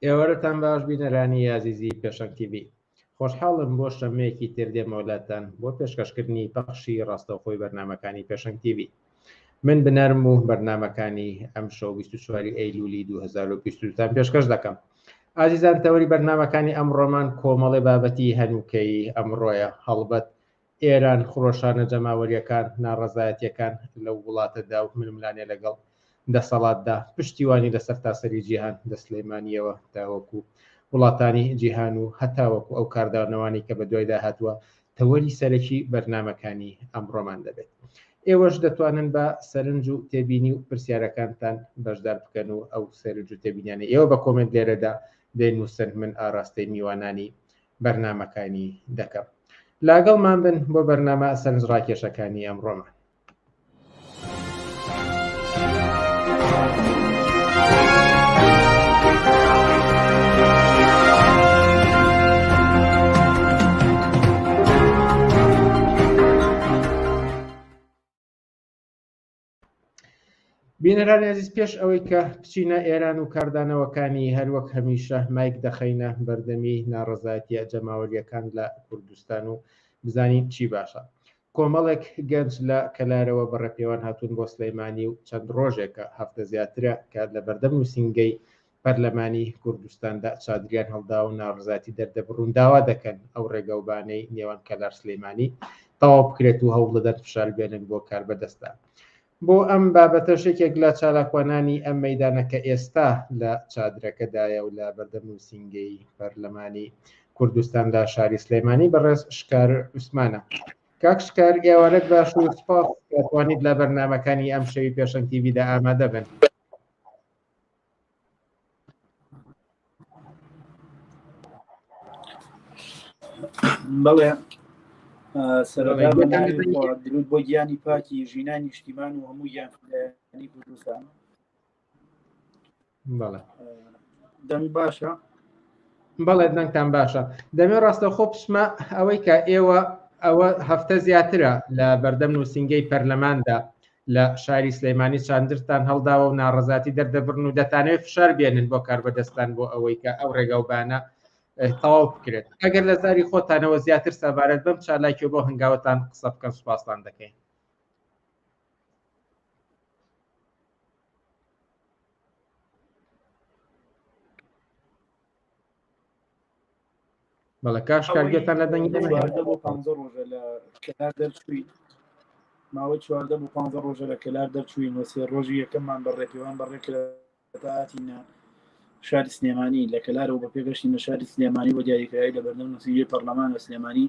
ئێوارەتان باش بینەرانی ئازیزی پێشەنگ تیڤی. خۆشحاڵم بۆ شەممەیەکی تر دێمەوە لاتان بۆ پێشکەشکردنی پەخشی ڕاستەوخۆی بەرنامەکانی پێشەنگ تیڤی. من بنەرم و بەرنامەکانی ئەمشەو 24 ئەیلولی 2022 تان پێشکەش دەکەم. ئازیزان تەوەری بەرنامەکانی ئەمڕۆمان کۆمەڵێ بابەتی هەنووکەیی ئەمڕۆیە، هەڵبەت ئێران، خرۆشانە جەماوەرییەکان، ناڕەزایەتییەکان لەو وڵاتەدا و ململانێ لەگەڵ دەسەڵاتدا، پشتیوانی لە سەرتاسەری جیهان لە سلێمانییەوە تاوەکو وڵاتانی جیهان و هەتاوەکو ئەو کاردانەوانەی کە بەدوایدا هاتووە، تەوەری سەرەکی بەرنامەکانی ئەمڕۆمان دەبێت. ئێوەش دەتوانن بە سەرنج و تێبینی و پرسیارەکانتان بەشدار بکەن و ئەو سەرنج و تێبینیانەی ئێوە بە کۆمێنت لێرەدا دەینووسن من ئاراستەی میوانانی بەرنامەکانی دەکەم. لاگەڵمان بن بۆ بەرنامە سەرنجڕاکێشەکانی ئەمڕۆمان. بینەرانی ئازیز پێش ئەوەی کە بچینە ئێران و کاردانەوەکانی هەروەک هەمیشە مایک دەخەینە بەردەمی ناڕەزایەتیە جەماوەریەکان لە کوردستان و بزانین چی باشە کۆمەڵێک گەنج لە کەلارەوە بە ڕێپێوان هاتوون بۆ سلەیمانی و چەند ڕۆژێکە هەفتە زیاترە کە لە بەردەم نووسینگەی پەرلەمانی کوردستاندا چادریان هەڵداوە و ناڕەزایەتی دەردەبڕن داوا دەکەن ئەو ڕێگەوبانەی نێوان کەلار سلەیمانی تەواو بکرێت و هەوڵ دەدەن فشار بێنن بۆ کاربەدەستان. بۆ ئەم بابەتەش یەکێک لە چالاکوانانی ئەم مەیدانە کە ئێستا لە چادرەکەدایە و لە بەردەم نووسینگەی پەرلەمانی کوردستان لە شاری سلێمانی بەڕێز شکار عوسمانە. کاک شکار ئێوارەت باش و سپاس کە توانیت لە بەرنامەکانی ئەم شەوی پێشەنگ تیڤیدا ئامادە بن. بەڵێ درود بۆ گیانی پاکی ژینای نیشتیمان و هەموو گیانی کوردستان دەنگ باشە بەڵێ دەنگتان باشە دەمێ ڕاستەخۆ بچمە ئەوەی کە ئێوە ئەوە هەفتە زیاترە لە بەردەم نووسنگەی پەرلەماندا لە شاری سلەیمانی چاندرتان هەڵداوە و ناڕەزاتی دەردەبڕن و دەتانەوێت فشار بێنن بۆ کاربەدەستان بۆ ئەوەی کە ئەو ڕێگاوبانە تەواو بکرێت ئەگەر لە زاری خۆتانەوە زیاتر سەبارەت بەم چالاکی و بۆ هەنگاوتان قسە بکەن سوپاستان دەکەین. بەڵێ کاش کارگێتان لە دەنگی بۆ پ ڕۆژە لە کەلار دەرچووین ماوەی چواردە بۆ پ ڕۆژە لە کەلار دەرچووین وە سێ ڕۆژی یەکەممان بە ڕێپێوان بە ڕێکرا هاتینە شاری سلێمانی لە کەلارەوە بە پێگەشتین لە شاری سلێمانی بۆ دیاریکراوی لە بەردەم نووسینگەی پەرلەمان لە سلێمانی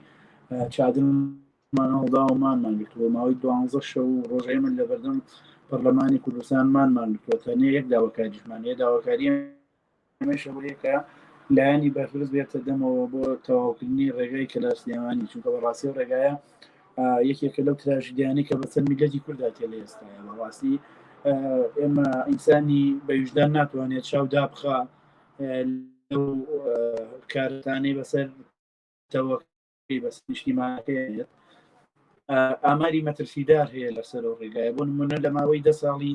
چادرمان هەڵدا و مانمان گرتووە ماوەی دوانزە شەو و ڕۆژ ئێمە لە بەردەم پەرلەمانی کوردستان مانمان گرتووە تەنیا یەک داواکاریشمان هەیە داواکاری ئەمەش ئەوەیە کە لایەنی بەرپرس بێتە دەمەوە بۆ تەواوکردنی ڕێگای کەلار سلێمانی چونکە بەڕاستی ئەو ڕێگایە یەکێکە لەو تراژیدیانەی کە بەسەر میلەتی کووردا تێ لە ئێستاە بەڕاستی ئێمە ئینسانی بە ویژدان ناتوانێت چاو دابخا لەو کارتانەی بەسەر تەوەکەی بەس نیشتیمانەکەی دێت ئاماری مەترسیدار هەیە لەسەر ئەو ڕێگایە بۆ نمونە لە ماوەی دە ساڵی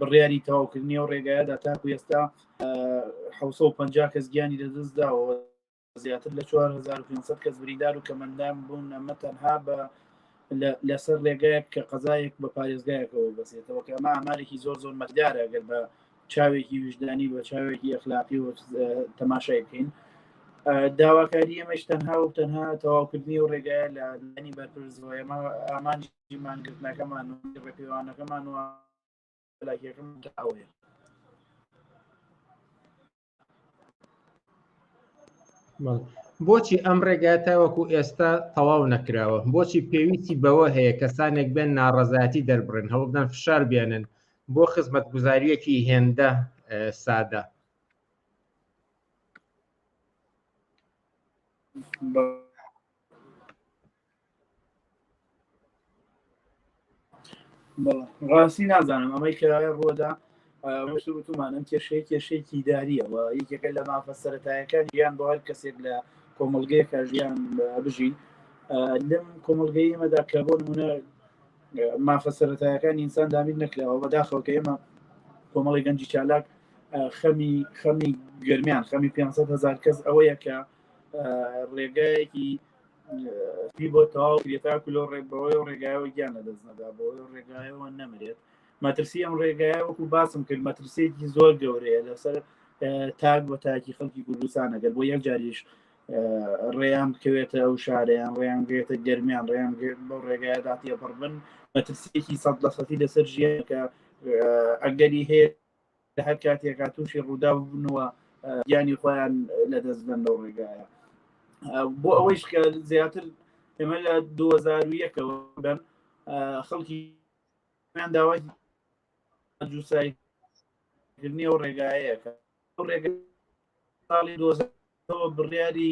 بڕیاری تەواوکردنی ئەو ڕێگایەدا تاکو ئێستا 650 کەس گیانی لەدەست داوە زیاتر لە 4500 کەس بریندار و کەمەندام بوون ئەمە تەنها بە لەسەر ڕێگایەک کە قەزایەک بە پارێزگایەکەوە بەسێتەوە کە ئەمە ئامارێکی زۆر زۆر مەدارە گەر بە چاوێکی ویژدانی بە چاوێکی ئەخلاقی و تەماشای بکەین داواکاری ئێمەش تەنها و تەنها تەواوکردنی و ڕێگایە لە لانی بەرپرسەوە ئێمە ئامانجی مانگرتنەکەمان و ڕێپێوانەکەمان و لاکیەکەمان ئەوەیە. بۆچی ئەم ڕێگا تاوەکو ئێستا تەواو نەکراوە؟ بۆچی پێویستی بەوە هەیە کەسانێک بێن ناڕەزایەتی دەربڕن، هەوڵبدەن فشار بێنن بۆ خزمەتگوزارییەکی هێندە سادە؟ ڕاستی نازانم ئەمەی کە ڕوودا وتومان ئەم کێشەیە کێشەیەکی داریە و یەکێکە لە مافە سەتایەکان ژیان بۆ هەر کەسێک لە کۆمەلگەیەکە ژیان بژین لەم کۆمەلگەی ئێمەدا کە بۆ نمونە مافە سەتایەکان ئینسان دامین نەکراوە بەداخەوە کە ئێمە کۆمەڵی گەنجی چالاک خەمی خەمی گەرمیان خەمی 500 هزار کەس ئەوەیە کە ڕێگایەکی بۆ تەواو کرێتاکو لەو ڕێ بەوەی و ڕێگایەوە گیان لە دەست نەدا بەوەی و ڕێگایەوە نەمرێت مەترسی ئەم ڕێگایە وەکو باسم کرد مەترسیەکی زۆر گەورەیە لەسەر تاک بە تاکی خەڵکی کوردستان ئەگەر بۆ یەک جاریش ڕێیان بکەوێتە ئەو شارەیان ڕێیان گرێتە گەرمیان ڕێیان بەو ڕێگایەدا تێپەڕ بن مەترسیەکی سەد لە سەتی لەسەر ژیان کە ئەگەری هەیە لە هەر کاتێکا تووشی ڕوودا ببنەوە گیانی خۆیان لەدەست بدەن لەو ڕێگایە بۆ ئەوەیش کە زیاتر ئێمە لە 2001ەوە بن خەڵکی داوای جوسایکردنی ئەو ڕێگایەیە کە ئەو ڕێگە ساڵی 2000 بڕیاری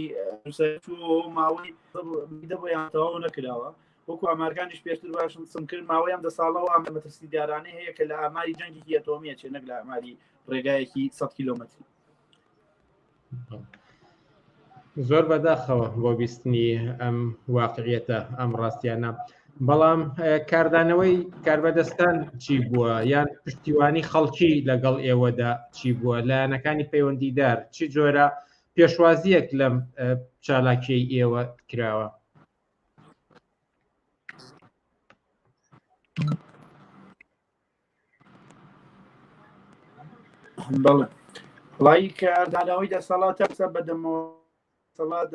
چوو ماوەی دەبوو یان تەواو نەکراوە وەکو ئامارەکانیش پێشتر باشم سم کرد ماوەی ئەم دە ساڵەوە ئەم مەترسیدارانەی هەیە کە لە ئاماری جەنگێکی ئەتۆمیە چێ نەک لە ئاماری ڕێگایەکی 100 کیلۆمەتری. زۆر بەداخەوە بۆ بیستنی ئەم واقعیەتە ئەم ڕاستیانە بەڵام کاردانەوەی کاربەدەستان چی بووە یان پشتیوانی خەڵکی لەگەڵ ئێوەدا چی بووە لایەنەکانی پەیوەندیدار چی جۆرە پێشوازیەک لەم چالاکیەی ئێوە کراوە؟ بەڵێ وڵی کاردانەوەی دەسەڵاتە قسە بەدەمەوە دەسەڵات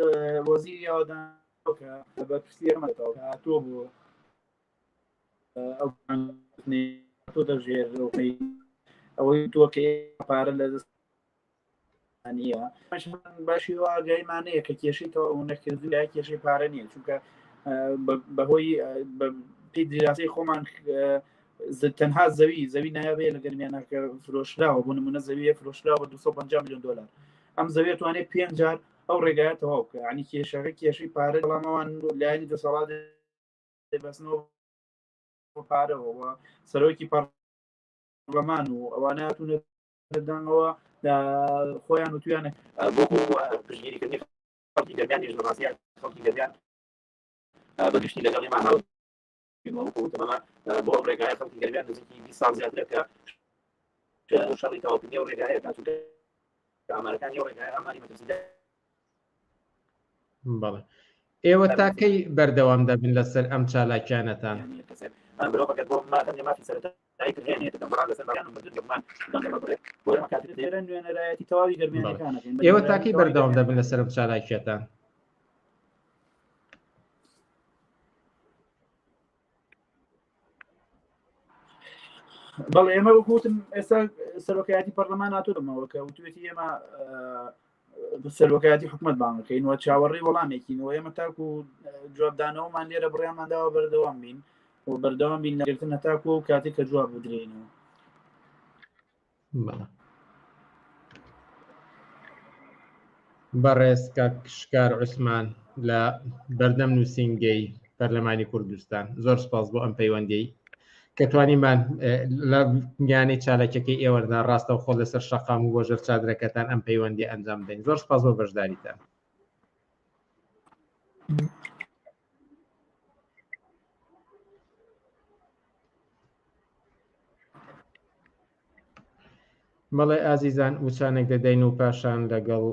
وەزیری ئاوەدانکە بەرپرسی ئەمەتەوە هاتووە بۆ ئەو تۆ دەژێر ئەوەی تۆ کە پارە لە دەست نییە باشی و ئاگایمانەیە کە کێشەی تەواو نەکردن یا کێشەی پارە نییە چونکە بەهۆی پێی دیراسی خۆمان تەنها زەوی زەوی نایابەیە لە گەرمیانەکە فرۆشراوە بۆ نمونە زەویە فرۆشراوە 250 میلیۆن دلار ئەم زەویە توانێت پێنج جار ئەو ڕێگایە تەواو بکە ینی کێشەکە کێشەی پارە بەڵام ئەوان لایەنی دەسەڵات بەسنەوە پارەوە سەرۆکی پەرلەمان و ئەوانە هاتوونە دەنگەوە خۆیان وتویانە بۆ پشتگیریکردنی خەڵکی گەرمیانیش لە ڕاستیان خەڵکی گەرمیان بەگشتی لەگەڵ ئێمە هاو بۆ ئەو ڕێگایە خەڵکی گەرمیان نزیکی 20 ساڵ زیاترە کە شەڕی تەواوکردنی ئەو ڕێگایە کات چونکە ئامارەکانی ئەو ڕێگایە ئاماری مەترسیدار بەڵێ ئێوە تا کەی بەردەوام دەبن لەسەر ئەم چالاکیانەتان؟ ئێوە تا کەی بەردەوام دەبن لەسەر ئەم چالاکیەتان؟ بەڵێ ئێمە وەکوتم ئێستا سەرۆکایەتی پەرلەمان هاتۆمەوە کە وتوێتی ئێمە سەرۆکایەتی حکومت بانگەکەین و چاوەڕێی وەڵامێکین و ئێمە تاکو جوابدانەوەمان لێرە بڕیامان داوە بەردەوام بین و بەردەوام بین لەگرتن هەتاکو و کاتێک کە جواب بدرێنەوە. بەڕێز کاک شکار عوسمان لە بەردەم نووسینگەی پەرلەمانی کوردستان زۆر سپاس بۆ ئەم پەیوەندی کە توانیمان لە میانەی چالاکیەکەی ئێوەدا ڕاستەوخۆ لەسەر شەقام و بۆ ژێر چادرەکەتان ئەم پەیوەندی ئەنجام بدەین زۆر سپاس بۆ بەشداریتان. بەڵێ ئازیزان وچانێک دەدەین و پاشان لەگەڵ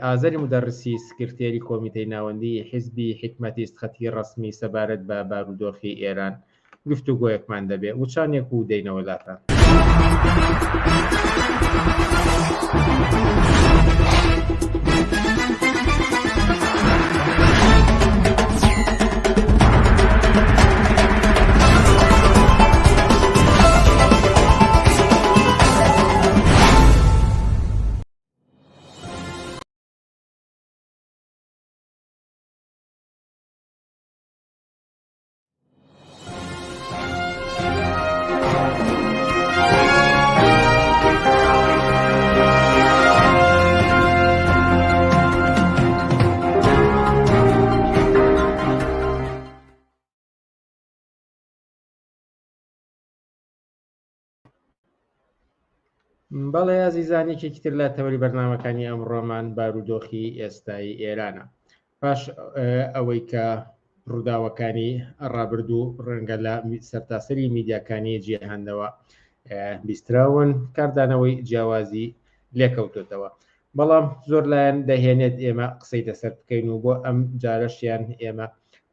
ئازەری مدەڕسی سکرتێری کۆمیتەی ناوەندی حیزبی حیکمەتیست خەتی ڕەسمی سەبارەت بە بارودۆخی ئێران گفتوگۆیەکمان دەبێ وچانێک و دەینەوە لاتان. بەڵێ ئازیزان یەکێکی تر لە تەوەری بەرنامەکانی ئەمڕۆمان بارودۆخی ئێستای ئێرانە پاش ئەوەی کە ڕووداوەکانی ڕابردوو ڕەنگە لە سەرتاسەری میدیاکانی جیهانەوە. بیستراون کاردانەوەی جیاوازی لێکەوتۆتەوە بەڵام زۆر لایەن دەهێنێت ئێمە قسەی لەسەر بکەین و بۆ ئەم جارەشیان ئێمە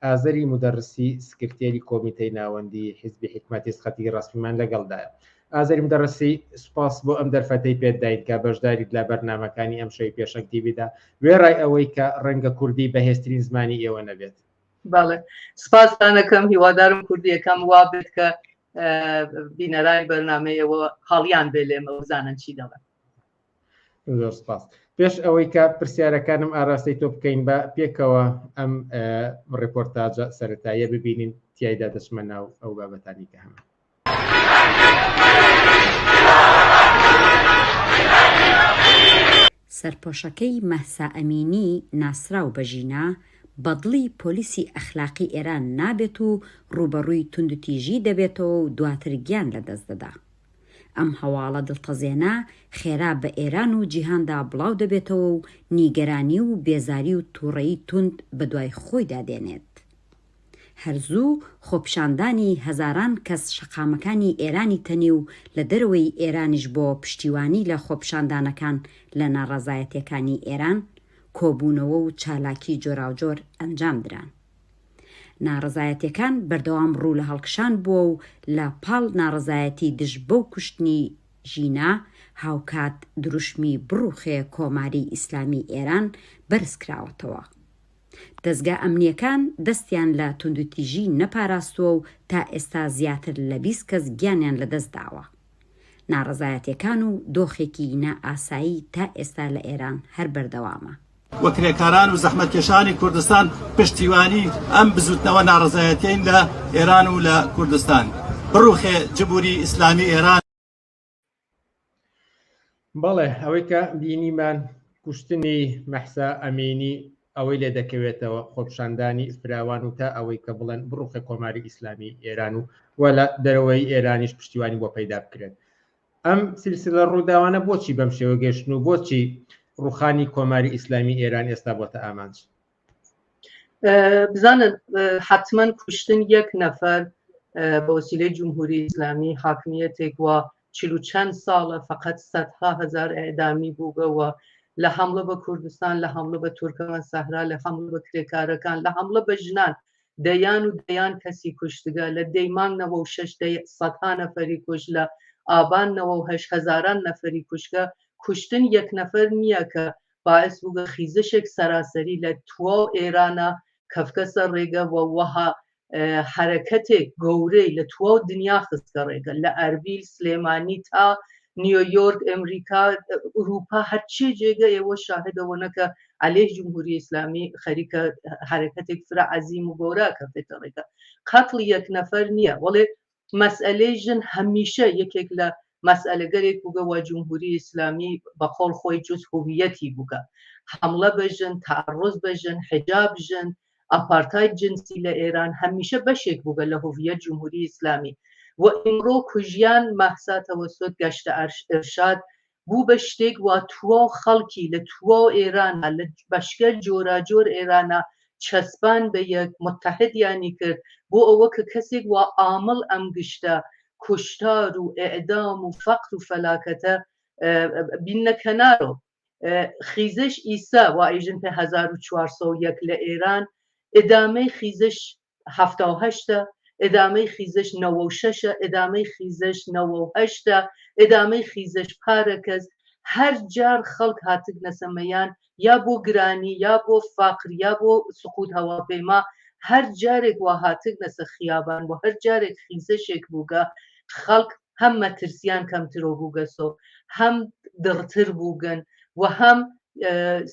ئازەری مدەڕسی سکرتێری کۆمیتەی ناوەندی حیزبی حیکمەتی سخەتی ڕەسمیمان لەگەڵدایە. ئازەری مدەڕسی سوپاس بۆ ئەم دەرفەتەی پێت داین کە بەشداریت لە بەرنامەکانی ئەم شەوی پێشەنگ تیڤیدا وێڕای ئەوەی کە ڕەنگە کوردی بەهێزترین زمانی ئێوە نەبێت. بەڵێ سپاستان ئەکەم هیوادارم کوردیەکەم وا بێت کە بینەرانی بەرنامەی ئێوە هەڵیان بێ لێمە بزانن چی دەڵێم. زۆر سپاس. پێش ئەوەی کە پرسیارەکانم ئاراستەی تۆ بکەین بە پێکەوە ئەم ڕێپۆرتاجە سەرەتاییە ببینین تیایدا دەچمە ناو ئەو بابەتانی کە هەمە. سەرپۆشەکەی مەهسا ئەمینی ناسراو بە ژینا، بە دڵی پۆلیسی ئەخلاقی ئێران نابێت و ڕووبەڕووی توندوتیژی دەبێتەوە و دواتر گیان لەدەست دەدا. ئەم هەواڵە دڵتەزێنە خێرا بە ئێران و جیهاندا بڵاو دەبێتەوە و نیگەرانی و بێزاری و تووڕەیی توند بەدوای خۆیدا دێنێت. هەر زوو خۆپیشاندانی هەزاران کەس شەقامەکانی ئێرانی تەنی و لە دەرەوەی ئێرانیش بۆ پشتیوانی لە خۆپیشاندانەکان لە ناڕەزایەتیەکانی ئێران، کۆبوونەوە و چالاکی جۆراوجۆر ئەنجام دران. ناڕەزایەتیەکان بەردەوام ڕوو لە هەڵکشان بووە و لە پاڵ ناڕەزایەتی دژ بەو کوشتنی ژینا، هاوکات دروشمی بڕوخێ کۆماری ئیسلامی ئێران بەرز کراوەتەوە. دەزگا ئەمنییەکان دەستیان لە توندوتیژی نەپاراستووە و تا ئێستا زیاتر لە 20 کەس گیانیان لەدەست داوە. ناڕەزایەتیەکان و دۆخێکی نائاسایی تا ئێستا لە ئێران هەر بەردەوامە. و کرێکاران و زەحمەتکێشانی کوردستان پشتیوانی ئەم بزوتنەوە ناڕەزایەتیەین لە ئێران و لە کوردستان. بڕوخێ جمهوری ئیسلامی ئێران. بەڵێ ئەوەی کە بینیمان کوشتنی مەحسا ئەمینی ئەوەی لێ دەکەوێتەوە خۆپشاندانی فراوان و تا ئەوەی کە بڵێن بڕوخێ کۆماری ئیسلامی ئێران و و لە دەرەوەی ئێرانیش پشتیوانی بۆ پەیدا بکرێت. ئەم سلسلە ڕووداوانە بۆچی بەم شێوە گەشتن و بۆچی ڕوخانی کۆماری ئیسلامی ئێران ئێستا بۆتە ئامانج؟ بزانن حتما کوشتن یەک نەفەر بە وسیلەی جمهوری ئیسلامی حاکمیەتێک و چل و چەند ساڵە فقط سەدها هەزار ئەعدامی بووگە و لە حملە بە کوردستان لە حملە بە تورکمان سەحرا لە حملە بە کرێکارەکان لە حملە بە ژنان دەیان و دەیان کەسی کوشتگە لە دەی مانگ 96 سەدها نەفەری کوشت لە ئابان 98 هەزاران نەفەری کوشتگە کوشتن یەک نەفەر نییە کە باعث بووگە خیزشێک سەراسەری لە تواو ئێرانە کەفکەسە ڕێگە و وەها حەرەکەتێک گەورەی لە تواو دنیا خستگە ڕێگە لە ئەربیل سلێمانی تا نیویۆرک ئەمریکا ئوروپا هەرچێ جێگە ئێوە شاهدەوە نەکە عەلەیه جمهوری ئیسلامی خەریکە حەرەکەتێک فرە عەزیم و گەورە کەفێتە ڕێگە قەتڵ یەک نەفەر نییە وەڵێ مەسئەلەی ژن هەمیشە یەکێک لە مەسئەلەگەلێک بووگە وە جمهوری ئیسلامی بە قەوڵ خۆی جز هویەتی بووگە حەمڵە بە ژن تەعەڕوز بە ژن حجاب ژن ئاپارتاید جنسی لە ئێران هەمیشە بەشێک بووگە لە هویەت جمهوری ئیسلامی و ئمڕۆ کوژیان مەهسا تەوەسۆت گەشتە ئرشاد بوو بە شتێک وا تواو خەڵکی لە تواو ئێرانا لە بەشگەل جۆراجۆر ئێرانا چەسپان بە یەک متحدیانی کرد بۆ ئەوە کە کەسێک وا عامڵ ئەم گشتە کوشتار و ئێعدام و فەقر و فەلاکەتە بیننە کەنارۆ. خیزش ئیسە وا ئیژن پێ 1401 لە ئێران ئدامەی خیزش 78ە، ئدامەی خیزش 96ە، ئدامەی خیزش 98ە، ئدامەی خیزش پارەکەس، هەر جار خەڵک هاتگنەسە مەیان یا بۆ گرانی یا بۆ فەقر یا بۆ سقوط هەواپەیما هەر جارێک وا هاتگنەسە خیابان و هەر جارێک خیزشێک بووگە خەڵک هەم مەترسیان کەمترەو بووگەسۆ هەم دڕتر بووگن و هەم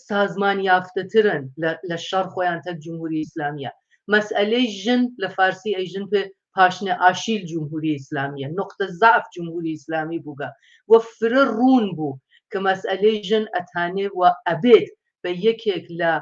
سازمان یافتەترن لە شەڕ خۆیان تەک جمهوری ئیسلامیە مەسئەلەی ژن لە فارسی ئەیژن پێ پاشنە ئاشیل جمهوری ئیسلامیە نقطە ضعف جمهوری ئیسلامی بووگە و فرە ڕوون بوو کە مەسئەلەی ژن ئەتانێ و ئەبێت بە یەکێک لە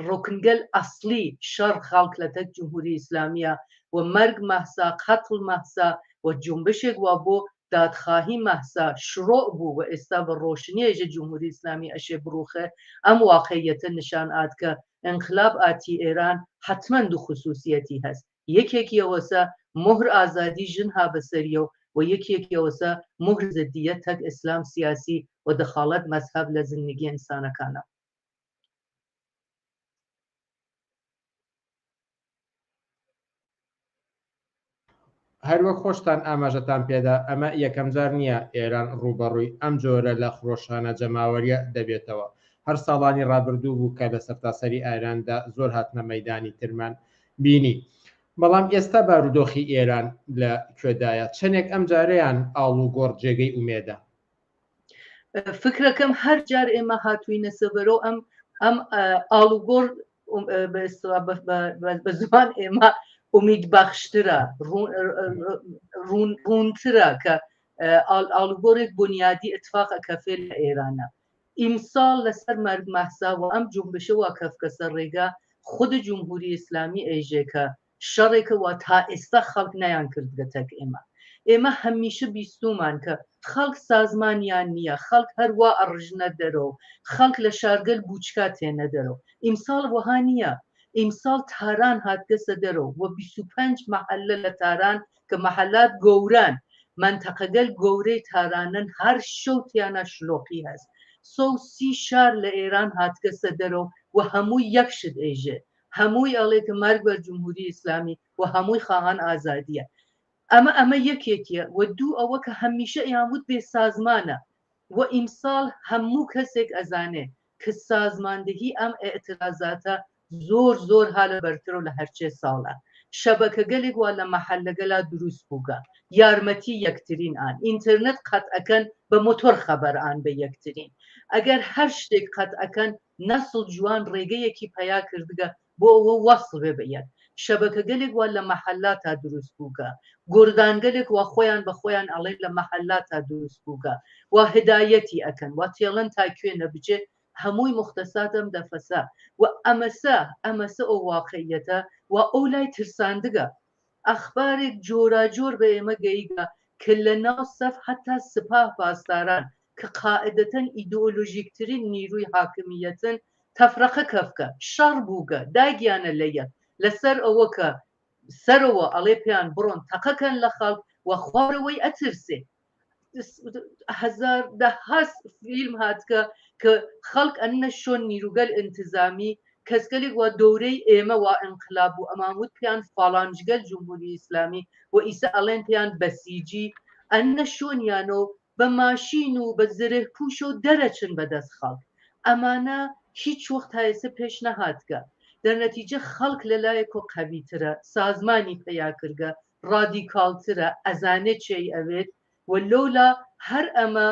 ڕوکنگەل ئەسڵی شەڕ خەڵک لە تەک جمهوری ئیسلامیە و مەرگ مەهسا، قەتڵ مەهسا و جونبشێک وا بۆ دادخواهی مەهسا شرۆع بوو و ئێستا بە ڕۆشنی ئێژێ جمهوری ئیسلامی ئەشێ بڕوخێ، ئەم واقعیەتە نشان ئات کە ئنقلاب ئاتی ئێران حەتمەن دو خسوسیەتی هەس، یەکێک یەوەسە مۆهر ئازادی ژن ها بەسەریەو. و یەکێکی ئەوەسە موهر زدیەت تەک ئسلام سیاسی و دخاڵەت مەزهەب لە زندگی ئنسانەکانا. هەروەک خۆشتان ئاماژەتان پێدا ئەمە یەکەمجار نییە ئێران ڕووبەڕووی ئەم جۆرە لە خرۆشانە جەماوەریە دەبێتەوە، هەر ساڵانی ڕابردوو بوو کە لە سەرتاسەری ئایراندا زۆر هاتنە مەیدانی ترمان بینی. بەڵام ئێستا بارودۆخی ئێران لە کوێدایە؟ چەندێک ئەمجارەیان ئاڵوگۆڕ جێگەی ئومێدە؟ فکرەکەم هەر جار ئێمە هاتوینە سەبەرۆ ئەم ئەم ئاڵوگۆڕ بە زمان ئێمە ئومید بەخشترە ڕوونترە کە ئاڵوگۆڕێک بنیادی اتفاق ئەکەفێ لە ئێرانە ئیمساڵ لەسەر مەرگ مەهسا و ئەم جونبشە وا کەفکە سەر ڕێگا خود جمهوری ئیسلامی ئێژێ کە شەڕێکە وا تا ئێستا خەڵک نەیان کردگە تەک ئێمە. ئێمە هەمیشە بیستوومان کە خەڵک سازمانیان نییە، خەڵک هەر وا ئەڕژنە دەرۆ، خەڵک لە شارگەل بووچکا تێنە دەرۆ. ئیمساڵ وەها نییە. ئیمساڵ تاران هاتگەسە دەرۆ و 25 مەحەلە لە تاران کە مەحەلات گەوران، مەنتەقەگەل گەورەی تارانن هەر شەو تیانا شلۆقی هەس. سەو سی شار لە ئێران هاتگەسە دەرۆ و هەمووی یەک شت ئێژێ. هەمووی ئەڵێ کە مەرگ بەر جمهوری ئیسلامی و هەمووی خاهان ئازادیە. ئەمە ئەمە یەکێکیە و دوو ئەوە کە هەمیشە ئیان وت بێ سازمانە و ئیمساڵ هەموو کەسێک ئەزانێ کە سازماندهی ئەم ئێعترازاتە زۆر زۆر ها لە بەرترەو لە هەرچێ ساڵە شەبەکەگەلێک وا لە مەحەلەگەلا دروست بووگە یارمەتی یەکترین ئان ئینترنت قەت ئەکەن بە مۆتۆر خەبەر ئان بە یەکترین ئەگەر هەر شتێک قەت ئەکەن نەسڵ جوان ڕێگەیەکی پەیا کردگە بۆ ئەوە وەسڵ بێ بە یەک شەبەکەگەلێک وا لە مەحەلاتا دروست بووگە گوردانگەلێک وا خۆیان بە خۆیان ئەڵێن لە مەحەلاتا دروست بووگە وا هدایەتی ئەکەن وا تێڵن تا کوێ نەبچێ هەمووی موختەسات ئەم دەفەسە و ئەمەسە ئەمەسە ئەو واقعیەتە وا ئەو لای ترساندگە ئەخبارێک جۆراجۆر بە ئێمە گەیگە کە لە ناو سەف حەتا سپاه پاسداران کە قاعدەتەن ئیدئۆلۆژیکترین نیروی حاکمیەتن تەفرەقە کەفکە شەڕ بووگە داگیانە لە یەک لە سەر ئەوە کە سەرەوە ئەڵێ پێیان بڕۆن تەقە کەن لە خەڵک و خوارەوەی ئەترسێ هەزار دەها فیلم هاتکە کە خەڵک ئەننە شۆن نیروگەل ئینتزامی کەسگەلێک وا دەورەی ئێمە وا ئینقلاب بوو ئەمان وت پێیان فاڵانجگەل جمهوری ئیسلامی و ئیسە ئەڵێن پێیان بەسیجی ئەننە شۆنیانەو بە ماشین و بە زرێه پوشەو دەرەچن بە دەست خەڵک ئەمانە هیچ وەخت تا ئێسە پێش نەهاتگە دەرنەتیجە خەڵک لە لایەکۆ قەویترە سازمانی پەیا کردگە ڕادیکاڵترە ئەزانێ چێی ئەوێت و لەولا هەر ئەمە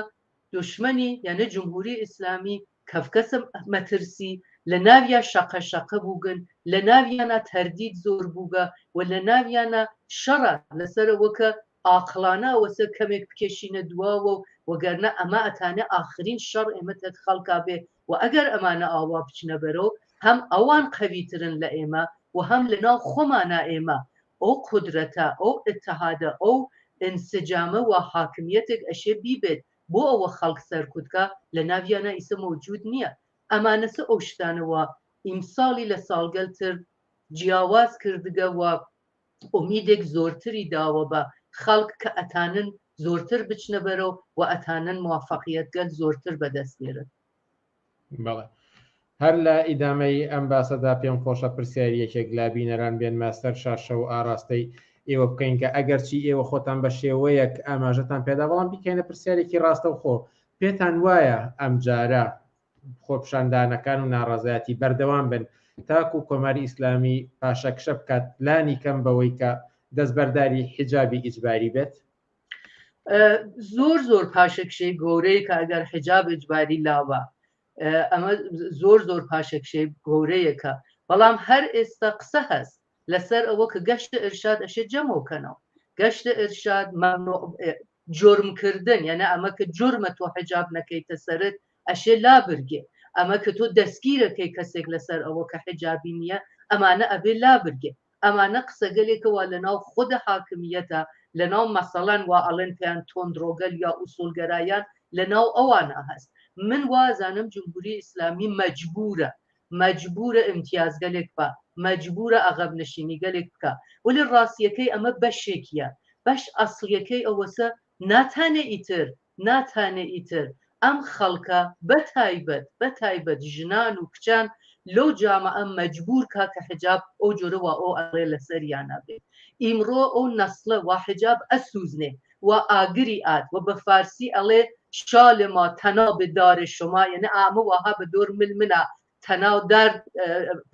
دوشمەنی یانێ جمهوری ئیسلامی کەفکەسە مەترسی لە ناویا شەقە شەقە بووگن لە ناویانا تەردید زۆر بووگە و لە ناویانا شەڕە لەسەر ئەوە کە ئاقڵانە ئەوەسە کەمێک بکێشینە دواوە و وەگەرنە ئەمە ئەتانێ ئاخرین شەڕ ئێمە تەک خەڵکا بێ و ئەگەر ئەمانە ئاوا بچنە بەرەو هەم ئەوان قەویترن لە ئێمە و هەم لە ناو خۆمانا ئێمە ئەو قودرەتە ئەو ئیتحادە ئەو ئینسجامە وا حاکمیەتێک ئەشێ بیبێت بۆ ئەوە خەڵک سەرکوت کا لە ناویانا ئیسە مەوجود نیە ئەمانەسە ئەو شتانە وا ئیمساڵی لە ساڵگەل تر جیاواز کردگە و ئومیدێک زۆرتری داوە بە خەڵک کە ئەتانن زۆرتر بچنە بەرەو و ئەتانن موافەقیەتگەل زۆرتر بەدەست بێرن. بەڵێ. هەر لە ئیدامەی ئەم باسەدا پێم خۆشە پرسیاری یەکێک لە بینەران بێنمە سەر شاشە و ئاراستەی ئێوە بکەین کە ئەگەرچی ئێوە خۆتان بە شێوەیەک ئاماژەتان پێدا بەڵام بیکەینە پرسیارێکی ڕاستەوخۆ پێتان وایە ئەمجارە خۆپیشاندانەکان و ناڕەزایەتی بەردەوام بن تاکو کۆماری ئیسلامی پاشەکشە بکات لانی کەم بەوەی کە دەستبەرداری حیجابی ئیجباری بێت؟ زۆر زۆر پاشەکشەی گەورەیە کە ئەگەر حیجاب ئیجباری لاوە ئەمە زۆر زۆر پاشەکشەی گەورەیەکە بەڵام هەر ئێستا قسە هەست لەسەر ئەوە کە گەشتە ئرشاد ئەشێ جەمەوکەنەوە گەشتە ئرشاد مەمنوع جرمکردن یعنی ئەمە کە جرمە تۆ حجاب نەکەیتە سەرت ئەشێ لابرگێ ئەمە کە تۆ دەستگیرەکەی کەسێک لەسەر ئەوە کە حجابی نییە ئەمانە ئەبێ لابرگێ ئەمانە قسەگەلێکە وا لەناو خودە حاکمیەتە لەناو مەسەڵەن وا ئەڵێن پێیان تۆندڕۆگەل یا ئوسوڵگەرایان لەناو ئەوانا هەست من وازانم جمهوری ئیسلامی مەجبورە مەجبورە ئیمتیازگەلێک با مەجبورە عەغەب نشینیگەلێک بکا وەلێ ڕاستیەکەی ئەمە بەشێکیە. بەش ئەسڵیەکەی ئەوەسە ناتانێ ئیتر ناتانێ ئیتر ئەم خەڵکە بە تایبەت بە تایبەت ژنان و کچان لەو جامعە مەجبور کا کە حجاب ئەو جۆرە وا ئەو ئەڵێ لەسەریانا بێ. ئیمڕۆ ئەو نەسڵە وا حجاب ئەسوزنێ وا ئاگری ئات و بە فارسی ئەڵێ شال ما تناب دار شما یەنێ ئامە واها بە دۆر مل منا تەناو دار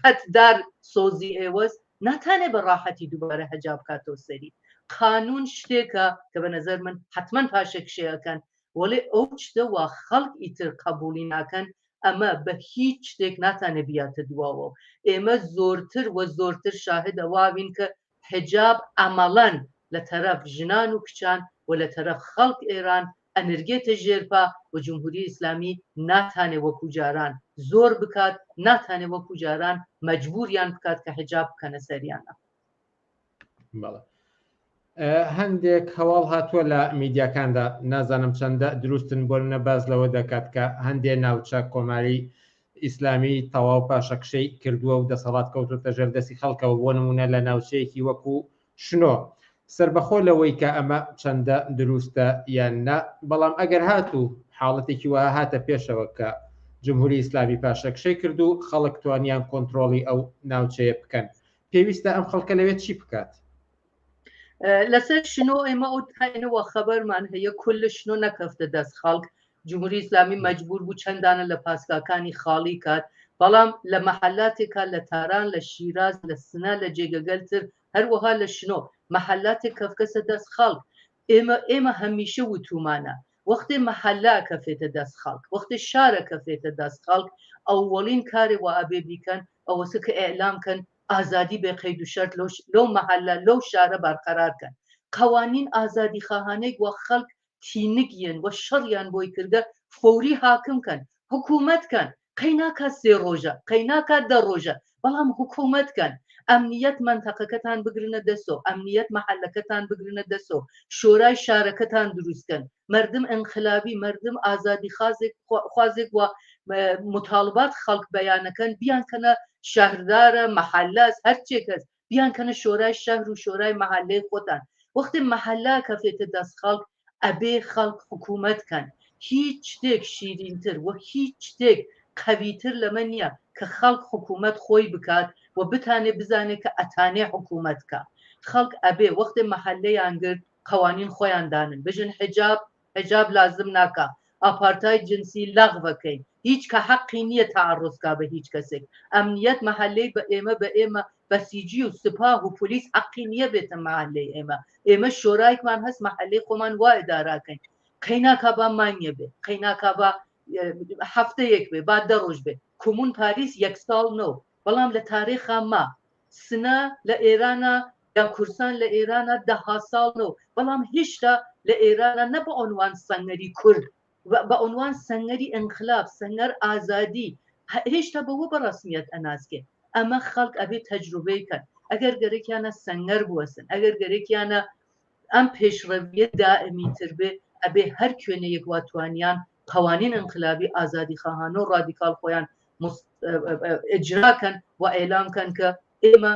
پەت دار سۆزی ئێوەس ناتانێ بە ڕاحەتی دووبارە حجاب کاتەوە سەری. قانون شتێکە کە بە نەزەر من حەتمەن پاشەکشێ ئەکەن وەڵێ ئەو چتە وا خەڵک ئیتر قەبوڵی ناکەن ئەمە بە هیچ شتێک ناتانێ بیاتە دواوە و ئێمە زۆرتر وە زۆرتر شاهد ئەواوین کە حجاب عەمەڵەن لە تەرەف ژنان و کچان و لە تەرەف خەڵک ئێران ئەنرگێتە ژێر پا و جمهوری ئیسلامی ناتانێ وەکوو جاران زۆر بکات، ناتانێ وەکوو جاران مەجبوریان بکات کە حجاب بکەنە سەریانا. بەڵێ. هەندێک هەواڵ هاتووە لە میدیاکاندا نازانم چەندە دروستن بۆ نە باس لەوە دەکات کە هەندێ ناوچە کۆماری ئیسلامی تەواو پاشەکشەی کردووە و دەسەڵات کەوتۆتە ژێر دەستی خەڵکەوە بۆ نمونە لە ناوچەیەکی وەکو شنۆ سربەخۆ لەوەی کە ئەمە چەندە دروستە یان نا بەڵام ئەگەر هاتوو حاڵەتێکی وەها هاتە پێشەوە کە جمهوری ئیسلامی پاشەکشەی کرد و خەڵک توانیان کۆنتترۆڵی ئەو ناوچەیە بکەن پێویستە ئەم خەڵکە لەوێ چی بکات؟ لەسەر شنۆ ئێمە ئەو تاینەوە خەبەرمان هەیە کل شنۆ نەکەفتە دەست خەڵک جمهوری ئیسلامی مەجبور بوو چەندانە لە پاسگاکانی خاڵی کات بەڵام لە مەحلاتێکا لە تاران لە شیراز لە سنە لە جێگەگەلتر هەروەها لە شنۆ مەحلاتێک کەفکەسە دەست خەڵک ئێمە ئێمە هەمیشە وتومانە وەختێ مەحەلە کەفێتە دەست خەڵک وەختێ شارە کەفێتە دەست خەڵک ئەوەڵین کارێ وا ئەبێ بیکەن ئەوەسە کە ئیعلام کەن ئازادی بێ قەید و شەرت لەو لەو مەحەلە لەو شارە بەرقەرار کەن قەوانین ئازادیخواهانەیگ وا خەڵک تینگیەن و شەڕیان بۆی کردگە فەوری حاکم کەن حکوومەت کەن قەی ناکا سێ ڕۆژە قەی ناکا دە ڕۆژە بەڵام حکوومەت کەن ئەمنیەت مەنتەقەکەتان بگرنە دەسۆ ئەمنیەت مەحەلەکەتان بگرنە دەسۆ شۆرای شارەکەتان دروست کەن مەردم ئنقلابی مەردم ئازادی خازێک خوازێک و مطالبات خەڵک بەیانەکەن بیان کەنە شەهردارە مەحەلەس هەرچێک هەس بیان کەنە شۆرای شەهر و شۆرای مەحەلەی خۆتان وەختێ مەحەلە کەفێتە دەست خەڵک ئەبێ خەڵک حکوومەت کەن هیچ شتێک شیرینتر و هیچ شتێک قەویتر لەمە نییە کە خەڵک حکوومەت خۆی بکات و بتانێ بزانێ کە ئەتانێ حکوومەت کا خەڵک ئەبێ وەختێ مەحەلەیان گرت قەوانین خۆیان دانن بژن حجاب حجاب لازم ناکا ئاپارتاید جنسی لەغوە کەین هیچ کە حەقی نییە تەعەڕوز کا بە هیچ کەسێک ئەمنیەت مەحەلەی بە ئێمە بە ئێمە بەسیجی و سپاه و پلیس حەقی نییە بێتە مەحەلەی ئێمە ئێمە شۆرایکمان هەس مەحەلەی خۆمان وا ئیداراکەین قەیناکا با مانگێ بێ قەیناکا با هەفتەیەک بێ با دە ڕۆژ بێ کۆمون پاریس یەک ساڵ نەو بەڵام لە تاریخا ما سنە لە ئێرانە یا کورسان لە ئێرانە دەها ساڵ نەو بەڵام هیشتا لە ئێرانە نە بە عنوان سەنگەری کورد بە عنوان سەنگەری ئینقلاب سەنگەر ئازادی هێشتا بەوە بە ڕەسمیەت ئەناسکێ ئەمە خەڵک ئەبێ تەجروبەی کەن ئەگەر گەرەکیانە سەنگەر بوەسن ئەگەر گەرەکیانە ئەم پێشڕەویە دائمیتر بێ ئەبێ هەر کوێنە یەک وا توانیان قوانین ئینقلابی ئازادیخواهانە و ڕادیکاڵ خۆیان ئجرا کەن و ئێلام کەن کە ئێمە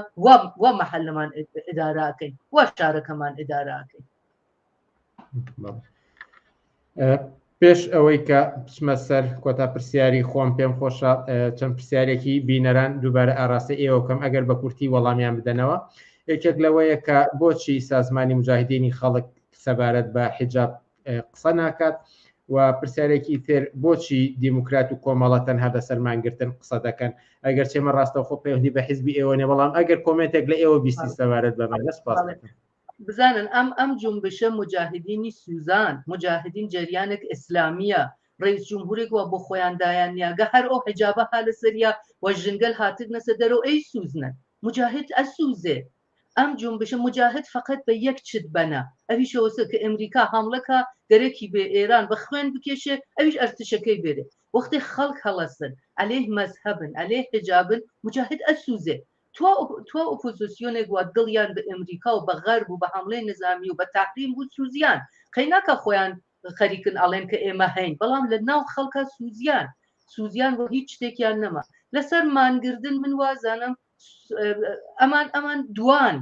وا مەحەلەمان ئیدارە ئەکەین وا شارەکەمان ئیدارە ئەکەین. پێش ئەوەی کە بچمە سەر کۆتا پرسیاری خۆم پێم خۆشە چەند پرسیارێکی بینەران دووبارە ئاراستەی ئێوە بکەم ئەگەر بە کورتی وەڵامیان بدەنەوە یەکێک لەوەیە کە بۆچی سازمانی مجاهدینی خەڵک سەبارەت بە حیجاب قسە ناکات و پرسیارێکی تر بۆچی دیموکرات و کۆمەڵە تەنها لەسەر مانگرتن قسە دەکەن ئەگەر چێمە ڕاستەوخۆ پەیوەندی بە حیزبی ئێوە نیە بەڵام ئەگەر کۆمێنتێک لە ئێوە بیستی سەبارەت بەمە سپاس دەکەم. بزانن ئەم ئەم جونبشە موجاهدینی سوزان موجاهدین جەریانێک ئیسلامیە ڕئیس جمهورێک وا بۆ خۆیان دایان نیاگە هەر ئەو حجابە ها لەسەریا و ژنگەل هاتگنەسە دەرەو ئەی سوزنن موجاهد ئەسوزێ ئەم جونبشە موجاهد فەقەت بە یەک چت بەنە ئەویش ئەوەسە کە ئەمریکا حاملە کا گەرەکی بێ ئێران بە خوێن بکێشێ ئەویش ئەرتشەکەی بێرێ وەختێ خەڵک هەڵەسن عەلەیه مەزهەبن عەلەیه حجابن موجاهد ئەسوزێ توا توا ئۆپۆزیسیۆنێک وا دڵیان بە ئەمریکا و بە غەرب و بە حەملەی نزامی و بە تەحریم بوو سوزیان قەیناکا خۆیان خەریکن ئەڵێن کە ئێمە هەین بەڵام لە ناو خەڵکا سوزیان سوزیان و هیچ شتێکیان نەما لەسەر مانگردن من وازانم ئەمان ئەمان دوان.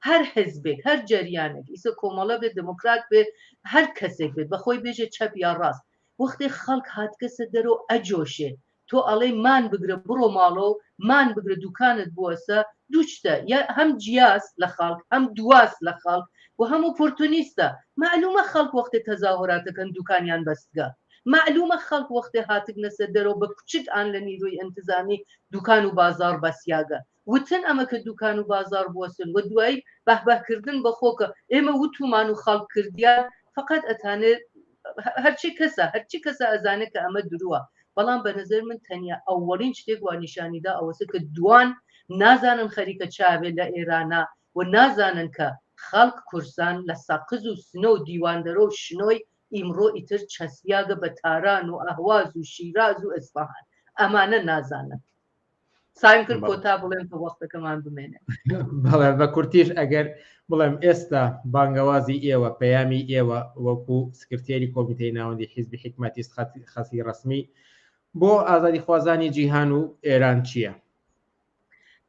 هەر حزبێک، هەر جەریانێک، ئیسە کۆمەڵە بێت، دموکرات بێت، هەر کەسێک بێت، بە خۆی بێژێ چەپ یا ڕاست، وەختێ خەڵک هاتگەسە دەرۆ ئەجۆشێ، تۆ ئەڵێی مان بگرە بڕۆ ماڵۆ، مان بگرە دوکانت بوەسە، دوو شتە، یا هەم جیاس لە خەڵک، هەم دواس لە خەڵک و هەم ئۆپۆرتونیستە. مەعلومە خەڵک وەختێ تەزاهورات ئەکەن دوکانیان بەستگە. مەعلومە خەڵک وەختێ هاتگنەسە دەرۆ بە کوچک ئان لە نیروی ئنتزامی دوکان و بازاڕ بەسیاگە. وتن ئەمە کە دوکان و بازاڕ بوەسن و دوایی بەهبەه کردن بە خۆ کە ئێمە وتومان و خەڵک کردیان فەقەت ئەتانێ هەرچی کەسە هەرچی کەسە ئەزانێ کە ئەمە درووە بەڵام بە نەزەر من تەنیا ئەوەڵین شتێک وا نیشانیدا ئەوەسە کە دوان نازانن خەریکە چاوێ لە ئێرانا و نازانن کە خەڵک کورسان لە سەقز و سنە و دیواندەرۆ و شنۆی ئیمڕۆ ئیتر چەسپیاگە بە تاران و ئەهواز و شیراز و ئەسفەهان ئەمانە نازانن سایم کرد کۆتا بڵێم کە وەختەکەمان بمێنێ. بەڵێ بە کورتیش ئەگەر بڵێم ئێستا بانگەوازی ئێوە پەیامی ئێوە وەکو سکرتێری کۆمیتەی ناوەندی حیزبی حیکمەتی خەسی ڕەسمی بۆ ئازادیخوازانی جیهان و ئێران چییە؟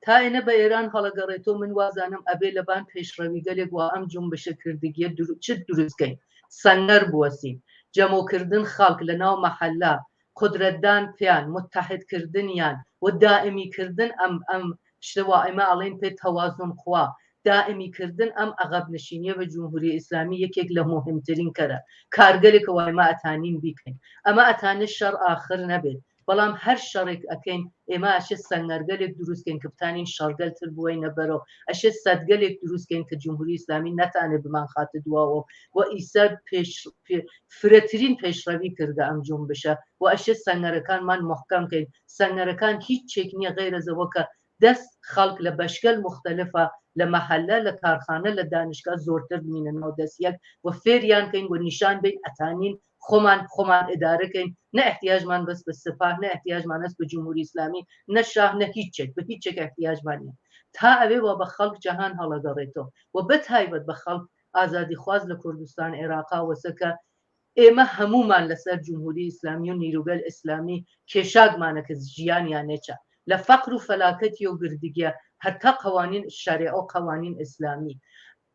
تا ئێنە بە ئێران هەڵەگەڕێتۆ من وازانم ئەبێ لەبان پێشڕەویگەلێک وا ئەم جونبشە کردگیە چ دروست کەین سەنگەر بوەسین جەمۆکردن خەڵک لە ناو مەحەلە قودرەتدان پێیان، متحد کردنیان و دائمی کردن ئەم ئەم شتە وا ئێمە ئەڵێین پێ توازن قوا، دائمی کردن ئەم عەغەب نشینیە بە جمهوری ئیسلامی یەکێک لە موهیمترین کەرە کارگەلێکە وا ئێمە ئەتانین بیکەین. ئەمە ئەتانێ شەڕ ئاخر نەبێت بەڵام هەر شەڕێک ئەکەین ئێمە ئەشێ سەنگەرگەلێک دروست کەین کە بتانین شەڕگەل تر بوەینە بەرەو ئەشێ سەدگەلێک دروست کەین کە جمهوری ئیسلامی نەتانێ بمانخاتە دواوە و ئیسە پێش فرەترین پێشڕەوی کردگە ئەم جونبشە و ئەشێ سەنگەرەکانمان موحکەم کەین، سەنگەرەکان هیچ چێک نیە غەیرە زەوە کە دەست خەڵک لە بەشگەل موختەلفا لە مەحەلە لە کارخانە لە دانشگا زۆرتر بنینە ناو دەست یەک و فێریان کەین و نیشان بەین ئەتانین خۆمان خۆمان ئیدارە کەین نە ئیحتیاجمان بەس بە سپاه نە ئیحتیاجمان هەس بە جمهوری ئیسلامی نە شاه نە هیچ چێک بە هیچ چێک ئیحتیاجمان نیە تا ئەوێ وا بە خەڵک جەهان هەڵەگەڕێتۆ و بە تایبەت بە خەڵک ئازادیخواز لە کوردستان عێراقا وەسە کە ئێمە هەموومان لەسەر جمهوری ئیسلامی و نیروگەل ئیسلامی کێشاگمانە کە ژیان یانێچە لە فەقر و فەلاکەتی و گردگیە هەتا قەوانین شەریعە و قەوانین ئیسلامی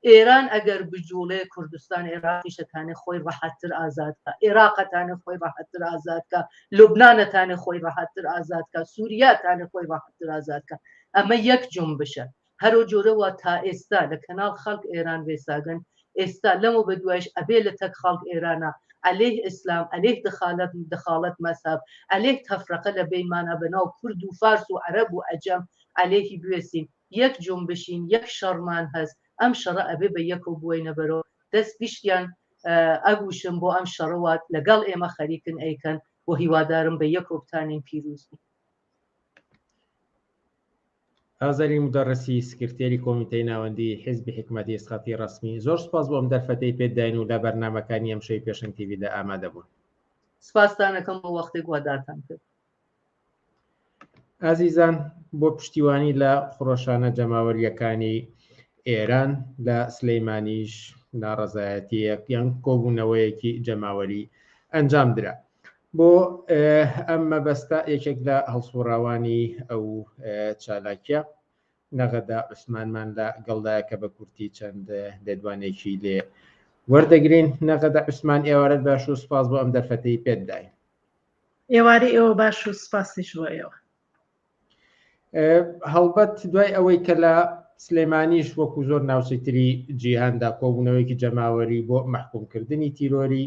ئێران ئەگەر بجوڵێ کوردستان عێراقیش ئەتانێ خۆی ڕەحەتتر ئازاد کا عێراق ئەتانێ خۆی ڕەحەتتر ئازاد کا لوبنان ئەتانێ خۆی ڕەحەتتر ئازاد کا سوریا ئەتانێ خۆی ڕەحەتتر ئازاد کا ئەمە یەک جونبشە هەرو جۆرە وا تا ئێستا لە کەناڵ خەڵک ئێران ڤێساگن ئێستا لەمە بە دوایش ئەبێ لە تەک خەڵک ئێرانا عەلەیه ئیسلام عەلەیه دخالەت دخاڵەت مەزهەب عەلەیه تەفرەقە لە بەینمانا بە ناو کورد و فارس و عەرەب و عەجەم عەلەیهی بوێسین یەک جونبشین یەک شەڕمان هەس ئەم شەڕە ئەبێ بە یەکەو بوەینە بەرەو دەست گشتیان ئەگوشم بۆ ئەم شەڕە وا لەگەڵ ئێمە خەریکن ئەیکەن و هیوادارم بە یەکەو بتانین پیروز بین. ئازەری مودەڕسی سکرتێری کۆمیتەی ناوەندی حیزبی حیکمەتی ئیسقاتی ڕەسمی زۆر سوپاس بۆ ئەم دەرفەتەی پێت داین و لە بەرنامەکانی ئەمشەوی پێشەنگ تیڤیدا ئامادە بوون. سپاستان ئەکەم بۆ وەختێک وا داتان کرد. ئازیزان بۆ پشتیوانی لە خرۆشانە جەماوەرییەکانی ئێران لە سلەیمانیش ناڕەزایەتییەک یان کۆبوونەوەیەکی جەماوەری ئەنجام درا. بۆ ئەم مەبەستە یەکێک لە هەڵسوڕاوانی ئەو چالاکیە نەغەدە عوسمانمان لە گەڵدایە کە بە کورتی چەند لێدوانێکی لێ وەردەگرین. نەغەدە عوسمان ئێوارەت باش و سپاس بۆ ئەم دەرفەتەی پێت داین. ئێوارەی ئێوە باش و سپاسیش بۆ ئێوە. هەڵبەت دوای ئەوەی کە لە سلێمانیش وەکو زۆر ناوچەی تری جیهاندا کۆبوونەوەیەکی جەماوەری بۆ مەحکومکردنی تیرۆری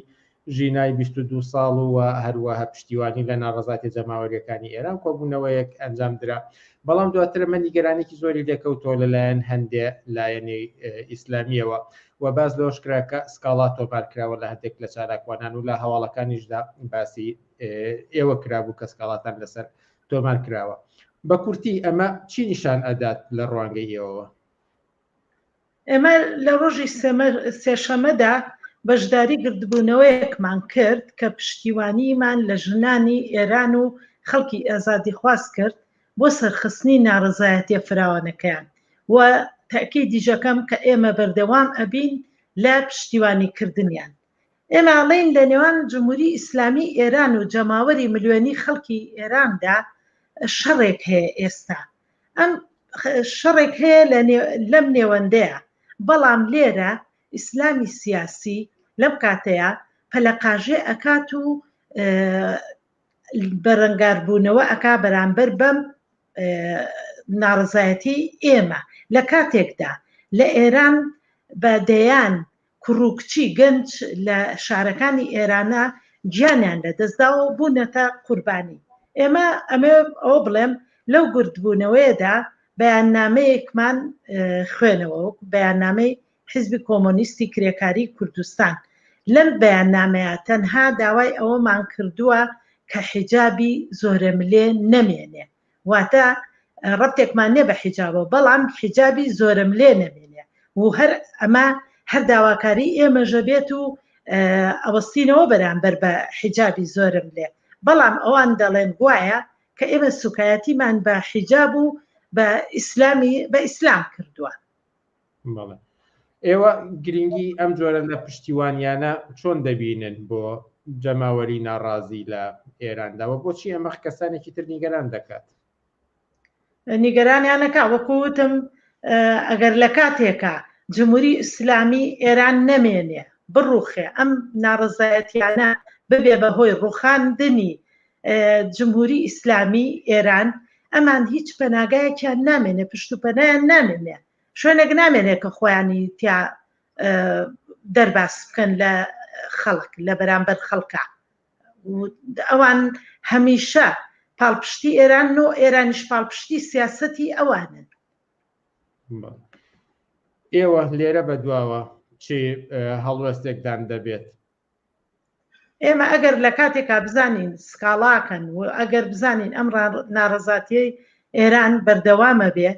ژینای 22 ساڵ و هەروەها پشتیوانی لە ناڕەزایەتیە جەماوەریەکانی ئێران کۆبوونەوەیەک ئەنجام درا بەڵام دواتر ئەمە نیگەرانێکی زۆری لێکەوتەوە لەلایەن هەندێ لایەنی ئیسلامیەوە و باس لەوەش کرا کە سکاڵا تۆمار کراوە لە هەندێک لە چالاکوانان و لە هەواڵەکانیشدا باسی ئێوە کرابوو کە سکاڵاتان لەسەر تۆمار کراوە. بە کورتی ئەمە چی نیشان ئەدات لە ڕوانگەی ئێوەوە؟ ئێمە لە ڕۆژی سێشەمەدا بەشداری گردبوونەوەیەکمان کرد کە پشتیوانیمان لە ژنانی ئێران و خەڵکی ئازادیخواز کرد بۆ سەرخستنی ناڕەزایەتیە فراوانەکەیان و تەئکیدیش ئەکەم کە ئێمە بەردەوام ئەبین لە پشتیوانی کردنیان. ئێمە ئەڵێین لە نێوان جمهوری ئیسلامی ئێران و جەماوەری ملیۆنی خەڵکی ئێراندا شەڕێک هەیە ئێستا ئەم شەڕێک هەیە لەم نێوەندەیە. بەڵام لێرە ئیسلامی سیاسی لەم کاتەیە پەلەقاژێ ئەکات و بەرەنگاربوونەوە ئەکا بەرامبەر بەم ناڕەزایەتی ئێمە لە کاتێکدا لە ئێران بە دەیان کوڕ و کچی گەنج لە شارەکانی ئێرانە گیانیان لەدەستداوە و بوونەتە قوربانی. ئێمە ئەمەوێ ئەوە بڵێم لەو گردبوونەوەیەدا بەیاننامەیەکمان خوێنەوە وەکو بەیاننامەی حیزبی کۆمۆنیستی کرێکاری کوردستان لەم بەیاننامەیە تەنها داوای ئەوەمان کردووە کە حیجابی زۆرەملێ نەمێنێ واتە ڕەبتێکمان نیە بە حیجابەوە بەڵام حیجابی زۆرەملێ نەمێنێ و هەر ئەمە هەر داواکاری ئێمەژە بێت و ئەوەستینەوە بەرامبەر بە حیجابی زۆرەملێ بەڵام ئەوان دەڵێن گوایە کە ئێمە سوکایەتیمان بە حیجاب و بە ئیسلامی بە ئیسلام کردووە. بەڵێ ئێوە گرنگی ئەم جۆرە لە پشتیوانیانە چۆن دەبینن بۆ جەماوەری ناڕازی لە ئێراندا و بۆچی ئەمە کەسانێکی تر نیگەران دەکات؟ نیگەرانیانەکە وەکو وتم ئەگەر لە کاتێکە جمهوری ئیسلامی ئێران نەمێنێ بڕوخێ ئەم ناڕەزایەتیانە ببێ بە هۆی ڕوخاندنی جمهوری ئیسلامی ئێران ئەمان هیچ پەناگایەکیان نامێنێ پشت و پەنایان نامێنێ شوێنێک نامێنێ کە خۆیانی تیا دەرباس بکەن لە خەڵک لە بەرامبەر خەڵکە ئەوان هەمیشە پاڵپشتی ئێران و ئێرانیش پاڵپشتی سیاستی ئەوانن. ئێوە لێرە بەدواوە چی هەڵوێستێکدان دەبێت؟ ئێمە ئەگەر لە کاتێکا بزانین سکاڵاکەن و ئەگەر بزانین ئەم ناڕەزاتیەی ئێران بەردەوامە بێ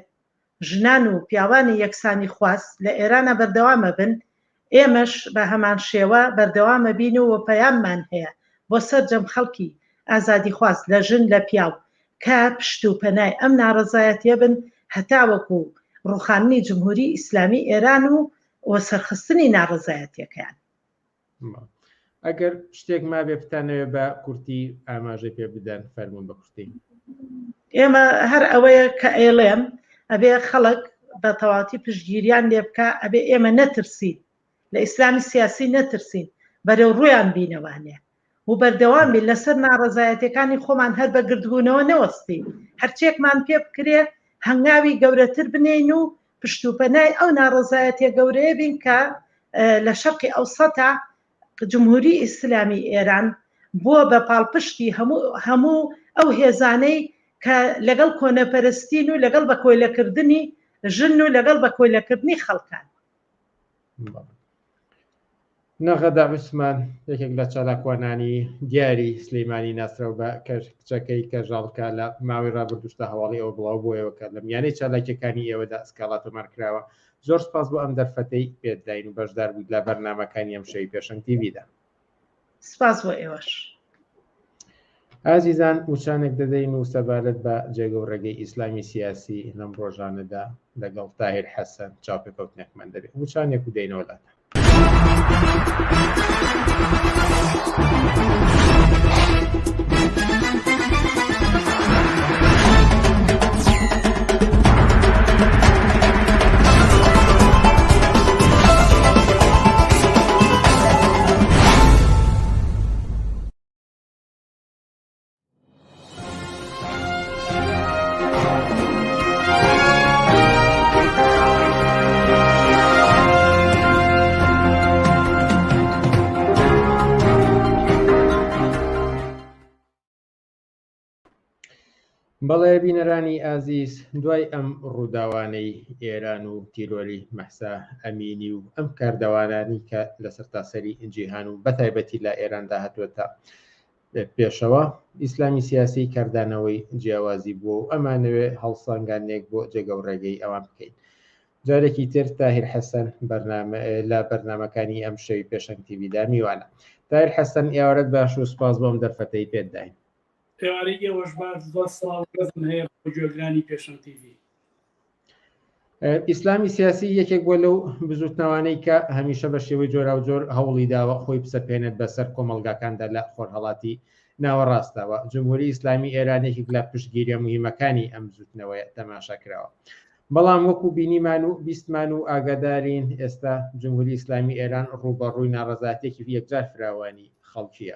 ژنان و پیاوانی یەکسانی خواست لە ئێرانە بەردەوامە بن ئێمەش بە هەمان شێوە بەردەوامە بین و پەیاممان هەیە بۆ سەرجەم خەڵکی ئازادیخواز لە ژن لە پیاو کە پشت و پەنای ئەم ناڕەزایەتیە بن هەتاوەکو ڕوخاندنی جمهوری ئیسلامی ئێران و و سەرخستنی ناڕەزایەتیەکەیان. ئەگەر شتێک مابێ بتانەوێ بە کورتی ئاماژەی پێ بدەن فەرمونون بە کورتی. ئێمە هەر ئەوەیە کە ئەیڵێم ئەبێ خەڵک بە تەواتی پشتگیریان لێ بکە ئەبێ ئێمە نەترسین لە ئیسلامی سیاسی نەترسین بەرەو ڕوویان بینەوانێ و بەردەوام بین لەسەر ناڕەزایەتەکانی خۆمان هەر بە گردبوونەوە نەوەستین هەرچێکمان پێ بکرێ هەنگاوی گەورەتر بنێین و پشتوپەنای ئەو ناڕەزایەتیە گەورەیە بین کە لە شەرقی ئەوسەتا جمهوری ئیسلامی ئێران بووە بە پاڵپشتی هەموو هەموو ئەو هێزانەی کە لەگەڵ کۆنەپەرستین و لەگەڵ بە کۆیلەکردنی ژن و لەگەڵ بە کۆیلەکردنی خەڵکان. نەغەدە عوسمان یەکێک لە چالاکوانانی دیاری سلیمانی ناسراو بە کچەکەی کەژاڵکە لە ماوەی ڕابردووشدا هەواڵی ئەوە بڵاو بۆیەوە کە لە میانەی چالاکیەکانی ئێوەدا سکاڵا تۆمار کراوە زۆر سپاس بۆ ئەم دەرفەتەی پێتداین و بەشدار بوویت لە بەرنامەکانی ئەم شەوی پێشەنگ تیڤیدا. سپاس بۆ ئێوەش. ئازیزان وچانێک دەدەین و سەبارەت بە جێگە و ڕێگەی ئیسلامی سیاسی لەم ڕۆژانەدا لەگەڵ تاهیر حەسەن چاوپێکەوتنێکمان دەبێت وچانێک و دەینەوە لاتان. بەڵێ بینەرانی ئازیز دوای ئەم ڕووداوانەی ئێران و تیرۆری مەحسا ئەمینی و ئەم کاردەوانانی کە لە سەرتاسەری جیهان و بەتایبەتی لە ئێراندا هاتووەتە پێشەوە ئیسلامی سیاسی کاردانەوەی جیاوازی بووە و ئەمانەوێ هەڵسەنگاندنێک بۆ جێگە و ڕێگەی ئەوان بکەین. جارێکی تر تاهیر حەسەن بەرنامە لە بەرنامەکانی ئەم شەوی پێشەنگ تیڤیدا میوانە. تاهیر حەسەن ئێوارەت باش و سوپاس بۆ ئەم دەرفەتەی پێت داین. ئێوارەی ئێوەش باش، زۆر سڵاو و ڕێزم هەیە بۆ گوێگرانی پێشەنگ تیڤی. ئیسلامی سیاسی یەکێک بووە لەو بزوتنەوانەی کە هەمیشە بە شێوەی جۆراوجۆر هەوڵی داوە خۆی بسەپێنێت بەسەر کۆمەڵگاکاندا لە خۆرهەڵاتی ناوەڕاستەوە جمهوری ئیسلامی ئێران یەکێک لە پشتگیریە مهمەکانی ئەم بزوتنەوەیە تەماشا کراوە. بەڵام وەکو بینیمان و بیستمان و ئاگادارین ئێستا جمهوری ئیسلامی ئێران ڕووبەڕووی ناڕەزاتیەکی یەکجار فراوانی خەڵکیە.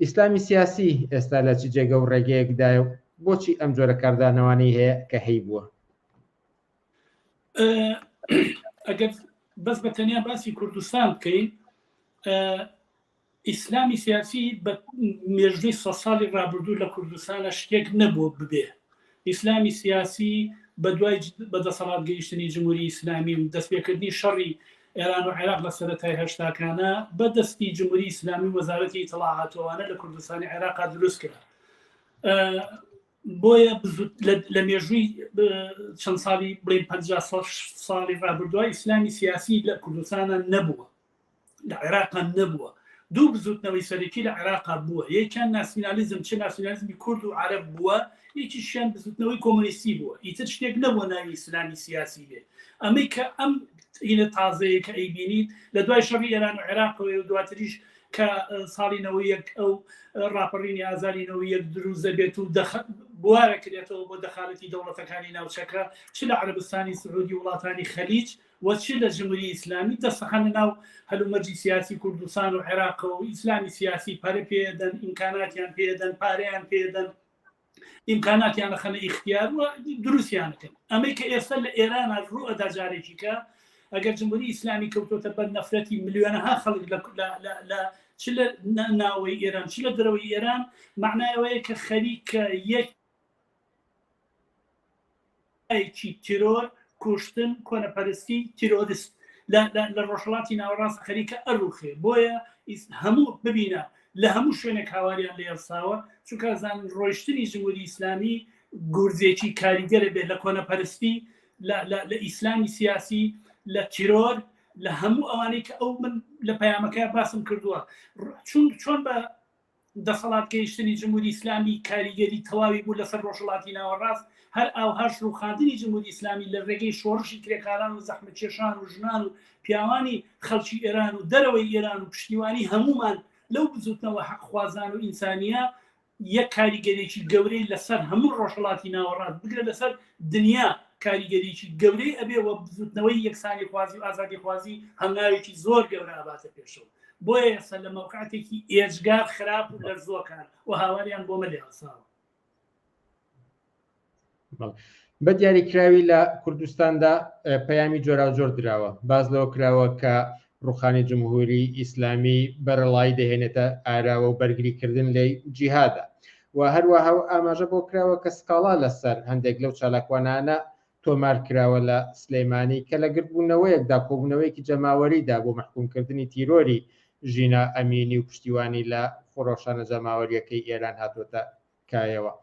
ئیسلامی سیاسی ئێستا لە چ جێگە و ڕێگەیەکدایە و بۆچی ئەم جۆرە کاردانەوانەی هەیە کە هەیبووە؟ ئەگەر بەس بە تەنیا باسی کوردستان بکەین ئیسلامی سیاسی بە مێژووی سە ساڵی ڕابردوو لە کوردستانە شتێک نەبوو ببێ ئیسلامی سیاسی بە دوای بە دەسەڵات گەیشتنی جمهوری ئیسلامی و دەستپێکردنی شەڕی ئێران و عێراق لە سەرەتای هەشتاکانە بە دەستی جمهوری ئیسلامی و وەزارەتی ئیتڵاعاتەوانە لە کوردستانی عێراقا دروست کرا بۆیە لە مێژووی چەند ساڵی بڵێن پ ساڵی ڕابردووە ئیسلامی سیاسی لە کوردستانە نەبووە لە عێراقا نەبووە دوو بزوتنەوەی سەرەکی لە عێراقا بووە یەکیان ناسیونالیزم چ ناسیونالیزمی کورد و عەرەب بووە یەکیشیان بزوتنەوەی کۆمۆنیستی بووە ئیتر شتێک نەبووە ناوی ئیسلامی سیاسی بێ ئەمەی کە ئەم هینە تازەیە کە ئەیبینیت لە دوای شەڕی ئێران و عێراقەوە و دواتریش کە ساڵی 91 ئەو ڕاپەڕینی ئازاری 91 دروست دەبێت و بوارە کرێتەوە بۆ دەخالەتی دەوڵەتەکانی ناوچەکە چ لە عەرەبستانی سعودی وڵاتانی خەلیج و چ لە جمهوری ئیسلامی دەست ئەخەنە ناو هەلومەرجی سیاسی کوردستان و عێراقەوە و ئیسلامی سیاسی پەرە پێدەن ئیمکاناتیان پێدەن پارەیان پێدەن ئیمکاناتیان ئەخەنە ئیختیار و دروستیان ئەکەن ئەمەی کە ئێستا لە ئێران ڕوو ئەدا جارێکی کە ئەگەر جمهوری ئیسلامی کەوتۆتە بەر نەفرەتی ملیۆنەها خەڵک لە چ لە ناوەی ئێران چ لە دەرەوەی ئێران معنای ئەوەیە کە خەریکە یەک ێکی تیرۆر، کوشتن، کۆنەپەرستی، تیرۆریست لە ڕۆژهەڵاتی ناوەڕاست خەریکە ئەڕوخێ بۆیە هەموو ببینە لە هەموو شوێنێک هاواریان لێ هەڵساوە چونکە زان ڕۆیشتنی جمهوری ئیسلامی گورزێکی کاریگەرە بێت لە کۆنەپەرستی لە ئیسلامی سیاسی لە تیرۆر لە هەموو ئەوانەی کە ئەو من لە پەیامەکە باسم کردووە چون چۆن بە دەسەڵات گەیشتنی جمهوری ئیسلامی کاریگەری تەواوی بوو لەسەر ڕۆژهەڵاتی ناوەڕاست، هەر ئاوهاش ڕووخاندنی جمهوری ئیسلامی لە ڕێگەی شۆڕشی کرێکاران و زەحمەتکێشان و ژنان و پیاوانی خەڵکی ئێران و دەرەوەی ئێران و پشتیوانی هەموومان لەو بزووتنەوە حەقخوازان و ئینسانییە یە کاریگەریی گەورەی لەسەر هەموو ڕۆژهەڵاتی ناوەڕاست بگرە لەسەر دنیا کاریگەریی گەورەی ئەبێ و بزووتنەوەی یەکسانیخوازی و ئازادیخوازی هەنگاوێکی زۆر گەورە ئەباتە پێشەوە. بۆیە ئێستا لە مەوقعەتێکی ئێجگار خراپ و لەرزۆکان و هاواریان بۆ مە لێ هەڵساوە. بە دیاریکراوی لە کوردستاندا پەیامی جۆراوجۆر دراوە باز لەوە کراوە کە ڕوخانی جمهوری ئیسلامی بەرەڵایی دەهێنێتە ئاراوە و بەرگریکردن لێی جیهادە و هەروەها ئاماژە بۆ کراوە کە سکاڵا لەسەر هەندێک لەو چالاکوانانە تۆمار کراوە لە سلێمانی کە لە گردبوونەوەیەکدا کۆبوونەوەیەکی جەماوەریدا بۆ مەحکومکردنی تیرۆری ژینا ئەمینی و پشتیوانی لە خرۆشانە جەماوەرییەکەی ئێران هاتۆتە کایەوە.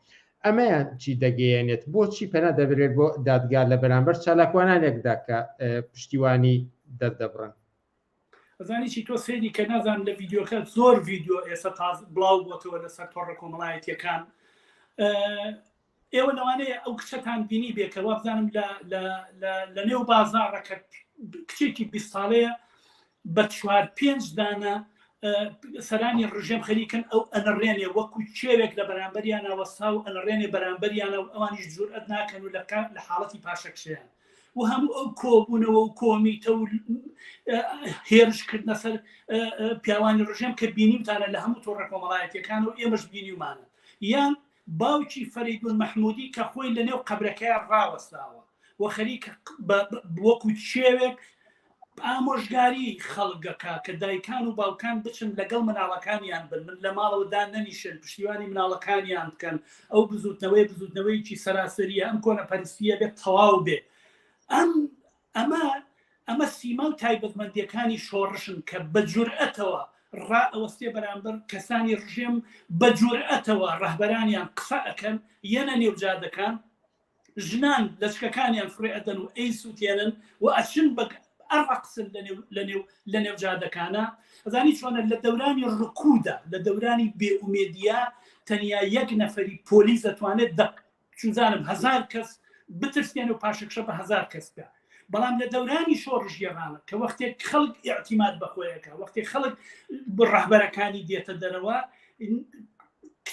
ئەمەیان چی دەگەیەنێت؟ بۆچی پەنا دەبرێت بۆ دادگا لە بەرامبەر چالاکوانانێکدا کە پشتیوانی دەردەبڕن؟ ئەزانی چی تۆ سەیری کە نازانم لە ڤیدیۆکە زۆر ڤیدیۆ ئێستا تاز بڵاو بۆتەوە لەسەر تۆڕە کۆمەڵایەتیەکان ئێوە لەوانەیە ئەو کچەتان بینی بێ کە وابزانم لە نێو بازاڕە کە کچێکی 20 ساڵەیە بە چوار پێنج دانە سەرانی ڕژێم خەریکن ئەو ئەنەڕێنێ وەکو کێوێک لە بەرامبەریانە وەستا و ئەنەڕێنێ بەرامبەریانە و ئەوانیش جورئەت ناکەن و لە حاڵەتی پاشەکشەیان و هەموو ئەو کۆبوونەوە و کۆمیتە و هێرشکردنە سەر پیاوانی ڕژێم کە بینیمتانە لە هەموو تۆڕە کۆمەڵایەتیەکان و ئێمەش بینیومانە یان باوکی فەرەیدون مەحمودی کە خۆی لەنێو قەبرەکەیا ڕاوەستاوە و خەریکە وەکو کێوێک ئامۆژگاری خەڵک دەکا کە دایکان و باوکان بچن لەگەڵ مناڵەکانیان بن من لە ماڵەوە دانەنیشن پشتیوانی مناڵەکانیان بکەن ئەو بزوتنەوەی بزوتنەوەیەکی سەراسەریە ئەم کۆنەپەرستیە بێت تەواو بێ ئەم ئەمە ئەمە سیما و تایبەتمەندیەکانی شۆڕشن کە بە جورئەتەوە ڕائەوەستێ بەرامبەر کەسانی ڕژێم بە جورئەتەوە ڕەهبەرانیان قسە ئەکەن یەنە نێو جادەکان ژنان لەچکەکانیان فڕێ ئەدەن و ئەیسوتێنن و ئەچن بە ئەڕەقسن لەنێو لەنێو لەنێو جادەکانە ئەزانی چۆنە لە دەورانی ڕکودا لە دەورانی بێئومێدیە تەنیا یەک نەفەری پۆلیس دەتوانێت دە چوزانم هەزار کەس بترسێن و پاشەکشە بە هەزار کەس بکە بەڵام لە دەورانی شۆڕشگێڕانە کە وەختێک خەڵک ئیعتیماد بەخۆیەکە وەختێک خەڵک ڕەهبەرەکانی دێتە دەرەوە.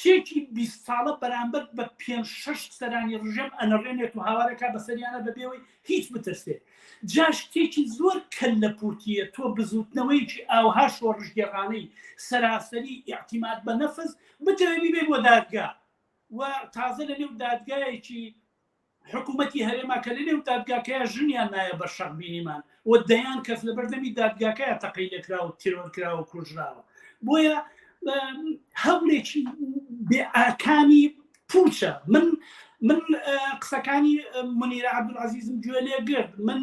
کچێکی 20 ساڵە بەرامبەر بە پێ شەش سەرانی ڕژێم ئەنەڕێنێت و هاوارەکە بەسەریانە بەبێەوەی هیچ بترسێ جا شتێکی زۆر کەللە پوتیە تۆ بزوتنەوەیەکی ئاوها شۆڕشگێڕانەی سەراسەری ئیعتیماد بە نەفس بتەوێ بیبەی بۆ دادگا و تازە لە نێو دادگایەکی حکوومەتی هەرێما کە لە نێو دادگاکەیا ژنیان نایە بەر شەق بینیمان و دەیان کەس لە بەردەمی دادگاکەیا تەقەی لێکرا و تیرۆر کرا و کوژراوە بۆیە هەوڵێکی بێ ئاکامی پوچە من من قسەکانی منیرە عەبدولعەزیزم گوێ لێ گرت من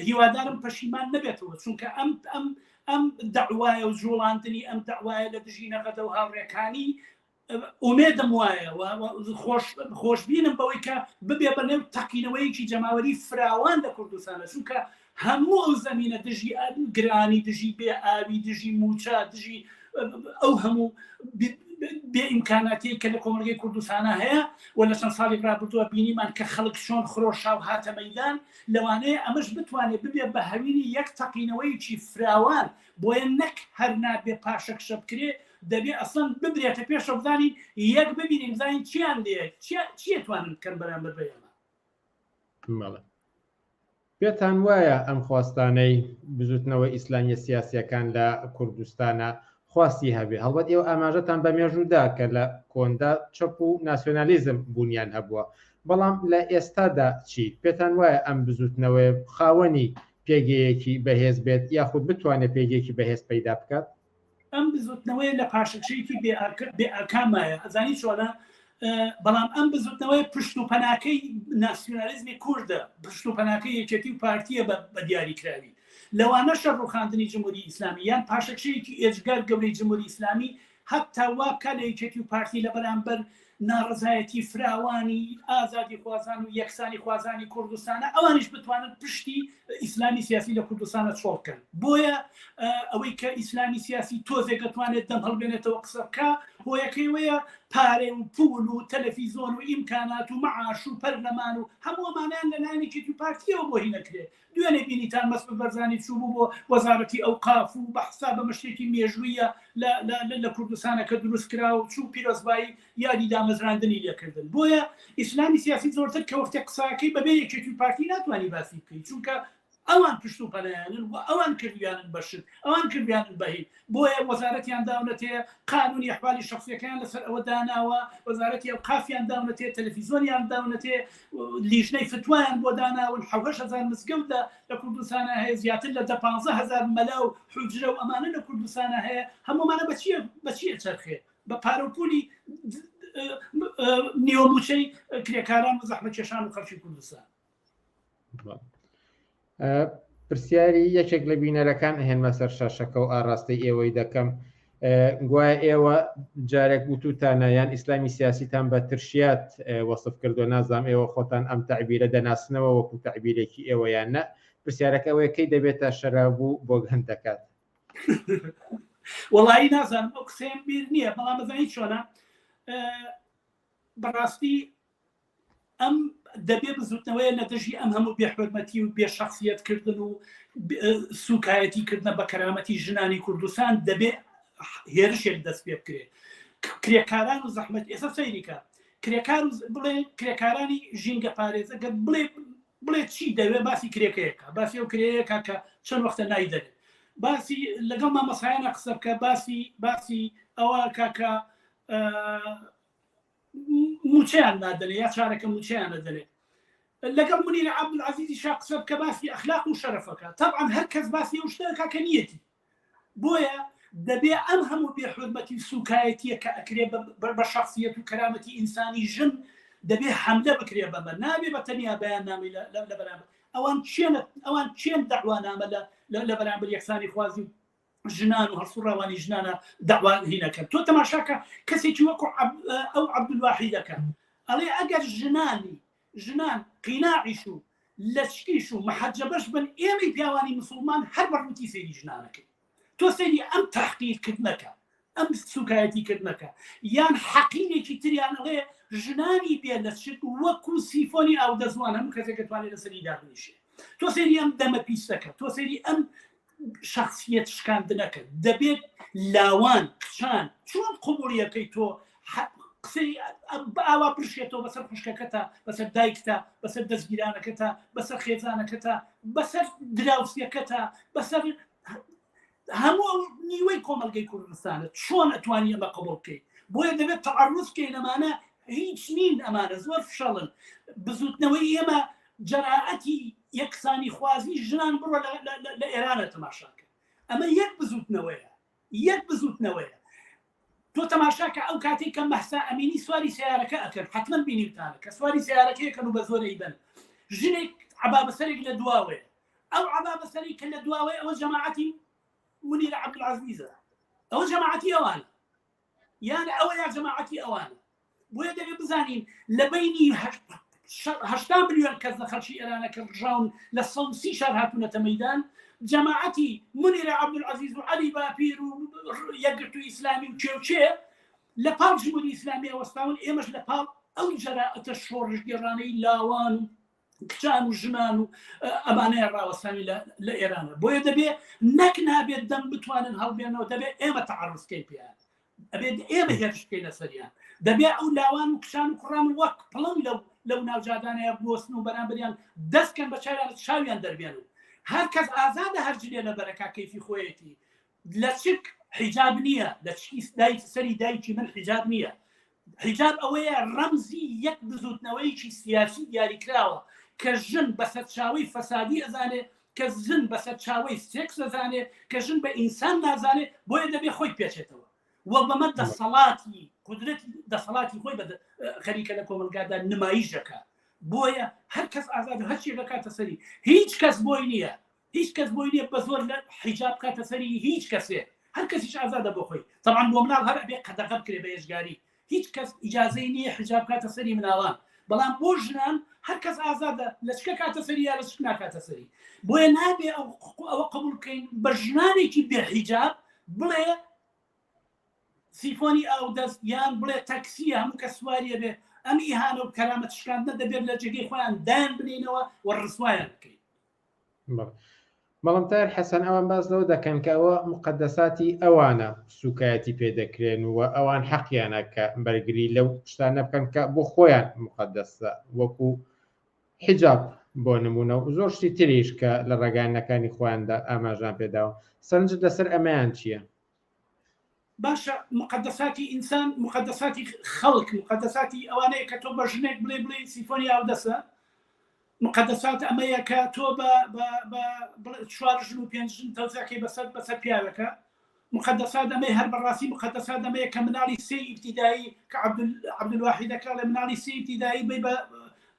هیوادارم پەشیمان نەبێتەوە چونکە ئەم ئەم ئەم داوایە و جوڵاندنی ئەم داوایە لە دژی نەغەدە و هاوڕێکانی ئومێدم وایە خۆش خۆشببینم بەوەی کە ببێ بە نێو تەقینەوەیەکی جەماوەری فراوان لە کوردستانە چونکە هەموو ئەو زەمینە دژی گرانی دژی بێ ئاوی دژی موچە دژی ئەو هەموو بێ ئیمکاناتی کە لە کۆمەلگەی کوردستانە هەیە و لە چەند ساڵی ڕابردووە بینیمان کە خەڵک چۆن خرۆشا و هاتە مەدان لەوانەیە ئەمەش بتوانێت ببێ بە هەوینی یەک تەقینەوەیکی فراوان بۆیە نەک هەر نابێ پاشەکشە بکرێ دەبێ ئەسڵەن ببرێتە پێشەوە بزانین یەک ببینین بزانین چیان لێ چیە توانن بکەن بەرامبەر بە ئێمە. بەڵێ. پێتان وایە ئەم خواستانەی بزوتنەوە ئیسلامیە سیاسیەکان لە کوردستانا خواستی هەبێ؟ هەڵبەت ئێوە ئاماژەتان بە مێژوو دا کە لە کۆندا چەپ و ناسیۆنالیزم بوونیان هەبووە، بەڵام لە ئێستادا چی؟ پێتان وایە ئەم بزوتنەوەیە خاوەنی پێگەیەکی بەهێز بێت یاخود بتوانێت پێگەیەکی بەهێز پەیدا بکات؟ ئەم بزوتنەوەیە لە پاشەکشەیەکی بێ ئاکامایە ئەزانی چۆنە بەڵام ئەم بزوتنەوەی پشت و پەناکەی ناسیۆنالیزمی کوردە پشت و پەناکەی یەکێتی و پارتیە بە دیاریکراوی لەوانەشە ڕوخاندنی جمهوری ئیسلامی یان پاشەکشەیەکی ئێجگار گەورەی جمهوری ئیسلامی هەتا وا بکا لە یەکێتی و پارتی لە بەرامبەر ناڕەزایەتی فراوانی ئازادیخوازان و یەکسانی خوازانی کوردستانە ئەوانیش بتوانن پشتی ئیسلامی سیاسی لە کوردستانە چۆڵ بکەن بۆیە ئەوەی کە ئیسلامی سیاسی تۆزێک دەتوانێت دەم هەڵبێنێتەوە قسە بکە هۆیەکەی وەیە پارێ و پول و تەلەفیزۆن و ئیمکانات و معاش و پەرلەمان و هەموو ئەمانیان لەلایەن یەکێتی و پارتیەوە بۆ هی نەکرێت دوێنێ بینیتان مەسعود بەرزانی چووبوو بۆ وەزارەتی ئەوقاف و بە حساب ئەمە شتێکی مێژوویە لە لە لە کوردستانە کە دروست کرا و چوو پیرۆزبایی یادی دامەزراندنی لێکردن بۆیە ئیسلامی سیاسی زۆرتر کە وەختێ قساکەی بەبێ یەکێتی و پارتی ناتوانی باسی بکەی چونکە ئەوان پشت و پەنایانن و ئەوان کردویانن بە شت ئەوان کردویانن بە هین بۆیە وەزارەتیان داونەتێ قانونی ئەحوالی شخصیەکەیان لەسەر ئەوە داناوە وەزارەتی ئەوقافیان داونەتێ تەلەفیزۆنیان داونەتێ لیژنەی فتوایان بۆ داناون 7000 مزگەوت لە لە کوردستانە هەیە زیاتر لە دە 15000 مەلا و حوجرە و ئەمانە لە کوردستانە هەیە هەموومانە بە چیە بە چیە چەرخێ بە پارە و پولی نیوە موچەی کرێکاران و زەحمەتکێشان و خەڵکی کوردستان. پرسیاری یەکێک لە بینەرەکان ئەهێنمە سەر شاشەکە و ئاراستەی ئێوەی دەکەم گوایە ئێوە جارێک وتوتانە یان ئیسلامی سیاسیتان بە ترشیات وەسف کردو نازام ئێوە خۆتان ئەم تعبیرە دەناسنەوە وەکو تعبیرێکی ئێوە یان نە پرسیارەکە ئەوەیە کەی دەبێتە شەراب و بۆگەن دەکات وەڵایی نازانم ئەو قسەیەم بیر نییە بەڵام بەزانی چۆنە بەڕاستی ئەم دەبێ بزوتنەوەیە لە دژی ئەم هەموو بێحورمەتی و بێ شخصیت کردن و سوکایەتی کردنە بە کەرامەتی ژنانی کوردستان دەبێ هێرشێک دەست پێ بکرێت کرێکاران و زەحمەت ئێستا سەیریکە کرێکار و بڵێ کرێکارانی ژینگە پارێزە گەر بڵێ بڵێ چی دەوێ باسی کرێکەیەکە باسی ئەو کرێیەکە کە چەند وەختە نایدەێت باسی لەگەڵ مامەسایانە قسە بکە باسی باسی ئەوە کاکە موچەیان نادەنێ یا چارەکە موچەیان نەدەنێ لەگەڵ منیر عەبدولعەزیزی شا قسە بکە باسی ئەخلاق و شەرەفەکە تەبعەن هەر کەس باسی ئەو شتەکە کە نیەتی بۆیە دەبێ ئەم هەموو بێحورمەتی و سوکایەتیە کە ئەکرێ بە شخصیت و کەرامەتی ئینسانی ژن دەبێ حملە بکرێ بەمە نابێ بە تەنیا بەیاننامەی لە بەرامبەر ئەوان چێن ئەوان چێن داوانامە لە بەرامبەر یەکسانی خوازی و ژنان و هەڵسوڕاوانی ژنانە داوا هینەکەن تۆ تەماشاکە کەسێکی وەکو ئەو عەبدولواحیدەکە ئەڵێ ئەگەر ژنانی ژنان قیناعیش و لەچکیش و محەجەبەش بن ئێمەی پیاوانی مسلمان هەر بە ڕووتی سەیری ژنانەکەی تۆ سەیری ئەم تحقیرکردنەکە ئەم سوکایەتی کردنەکە یان حەقیرێکی تریان ئەڵێ ژنانی بێ لەچک وەکو سیفۆنی ئاو دەزوان هەموو کەسێک دەتوانێت لەسەری دابنیشێ تۆ سەیری ئەم دەمە پیسەکە تۆ سەیری ئەم شخصیت شکاندنەکە دەبێت لاوان کچان چۆن قوبوڵیەکەی تۆ. قسەی ئاوا بشێتەوە بەسەر خوشکەکەتە بەسەر دایکتە بەسەر دەستگیرانەکەتە بەسەر خێزانەکەتە بەسەر دراوسیەکەتە بەسەر هەموو ئەو نیوەی کۆمەلگەی کوردستانە چۆن ئەتوانی ئەمە قبول بکەیت بۆیە دەبێت تەعرض بکەین ئەمانە هیچ نین ئەمانە زۆر فشەڵن بزوتنەوەی ئێمە جەرائەتی یەکسانی خوازی ژنان بڕۆ لە ئێرانە تەماشاکە ئەمە یەک بزوتنەوەیە یەک بزوتنەوەیە تۆ تەماشاکە ئەو کاتێک کە مەهسا ئەمینی سواری سیارەکە ئەکرد حتمما بینیوتانە کە سواری سیارەکەیەکەن و بە زۆر ئەیبەن ژنێک عەبا بەسەرێک لە دواوەیە ئەو عەبا بەسەری کە لە دواوەی ئەوە جەماعەتی منیر عەبدولعەزیزە ئەوە جەماعەتی ئەوان یان ئەوە یا جەماعەتی ئەوان بۆیە دەبێت بزانین لە بینی هەشتا ملیۆن کەس لە خەڵکی ئێرانە کە ڕژاون لە 130 شار هاتوونەتە مەدان جەماعەتی منیرە عەبدولعەزیز و عەلی باپیر و یەکگرتوو ئیسلامی و کێوچێ لە پاڵ جمهوری ئیسلامی وەستاون ئێمەش لە پاڵ ئەو جەرائەتە شۆڕشگێڕانەی لاوان و کچان و ژنان و ئەمانەیە ڕاوەستانی لە ئێرانە بۆیە دەبێ نەک نابێت دەم بتوانن هەڵبێنەوە دەبێت ئێمە تەعرضکەین پێیان ئەبێت ئێمە هێرش بکەینە سەریان دەبێ ئەو لاوان و کچان و کوڕان وەک پڵنگ لەو لەو ناوجادانەیە بوەستن و بەرامبەریان دەستکەن بە چاویان چاویان دەربێن و هەر کەس ئازادە هەر جلێ لە بەرەکا کەیفی خۆیەتی لەچک حیجاب نییە لەچکی دایک سەری دایکی من حیجاب نییە حیجاب ئەوەیە ڕەمزی یەک بزوتنەوەیەکی سیاسی دیاریکراوە کە ژن بە سەرچاوەی فەسادی ئەزانێ کە ژن بە سەرچاوەی سێکس ئەزانێ کە ژن بە ئینسان نازانێ بۆیە دەبێ خۆی پێچێتەوە و بەمە دەسەڵاتی قودرەتی دەسەڵاتی خۆی بە خەریکە لە کۆمەڵگادا نمایش دەکات بۆیە هەر کەس ئازاد و هەرچی دەکاتە سەری هیچ کەس بۆی نییە هیچ کەس بۆی نییە بە زۆر لە حیجاب بکاتە سەری هیچ کەسێ هەر کەسیش ئازادە بۆ خۆی تەبعەن بۆ مناڵ هەر ئەبێ قەدەغە بکرێ بە ئێجگاری هیچ کەس ئیجازەی نییە حیجاب بکاتە سەری مناڵان بەڵام بۆ ژنان هەر کەس ئازادە لەچکە کاتە سەری یا لەچک ناکاتە سەری بۆیە نابێ ئەو ئەوە قبول بکەین بە ژنانێکی بێ حیجاب بڵێ سیفۆنی ئاودەست یان بڵێ تەکسیە هەموو کەس سواریە بێ ئەم ئیهانە و کەرامەت شکاندنە دەبێت لە جێگەی خۆیان دایان بنینەوە و ڕسوایان بکەین. بەڵام تاهیر حەسەن ئەوان باس لەوە دەکەن کە ئەوە موقەدەساتی ئەوانە سوکایەتی پێ دەکرێن و ئەوان حەقیانە کە بەرگری لەو شتانە بکەن کە بۆ خۆیان موقەدەسە وەکو حیجاب بۆ نمونە و زۆر شتی تریش کە لە ڕاگەیاندنەکانی خۆیاندا ئاماژان پێداوە سەرنجت لەسەر ئەمەیان چییە؟ باشە مقدساتی ئینسان مقدساتی خەڵک مقدساتی ئەوانەیە کە تۆ بە ژنێک بڵێ بڵێ سیفۆنی ئاودەسە مقدسات ئەمەیە کە تۆ بە چوار ژن و پێنج ژن تەوزەکەی بەسەر بەسەر پیاوەکە مقدسات ئەمەی هەر بەڕاستی مقدسات ئەمەیە کە مناڵی سێ ئیبتیدایی کە عەبدولواحیدەکە ئەڵێ مناڵی سێ ئیبتیدایی بی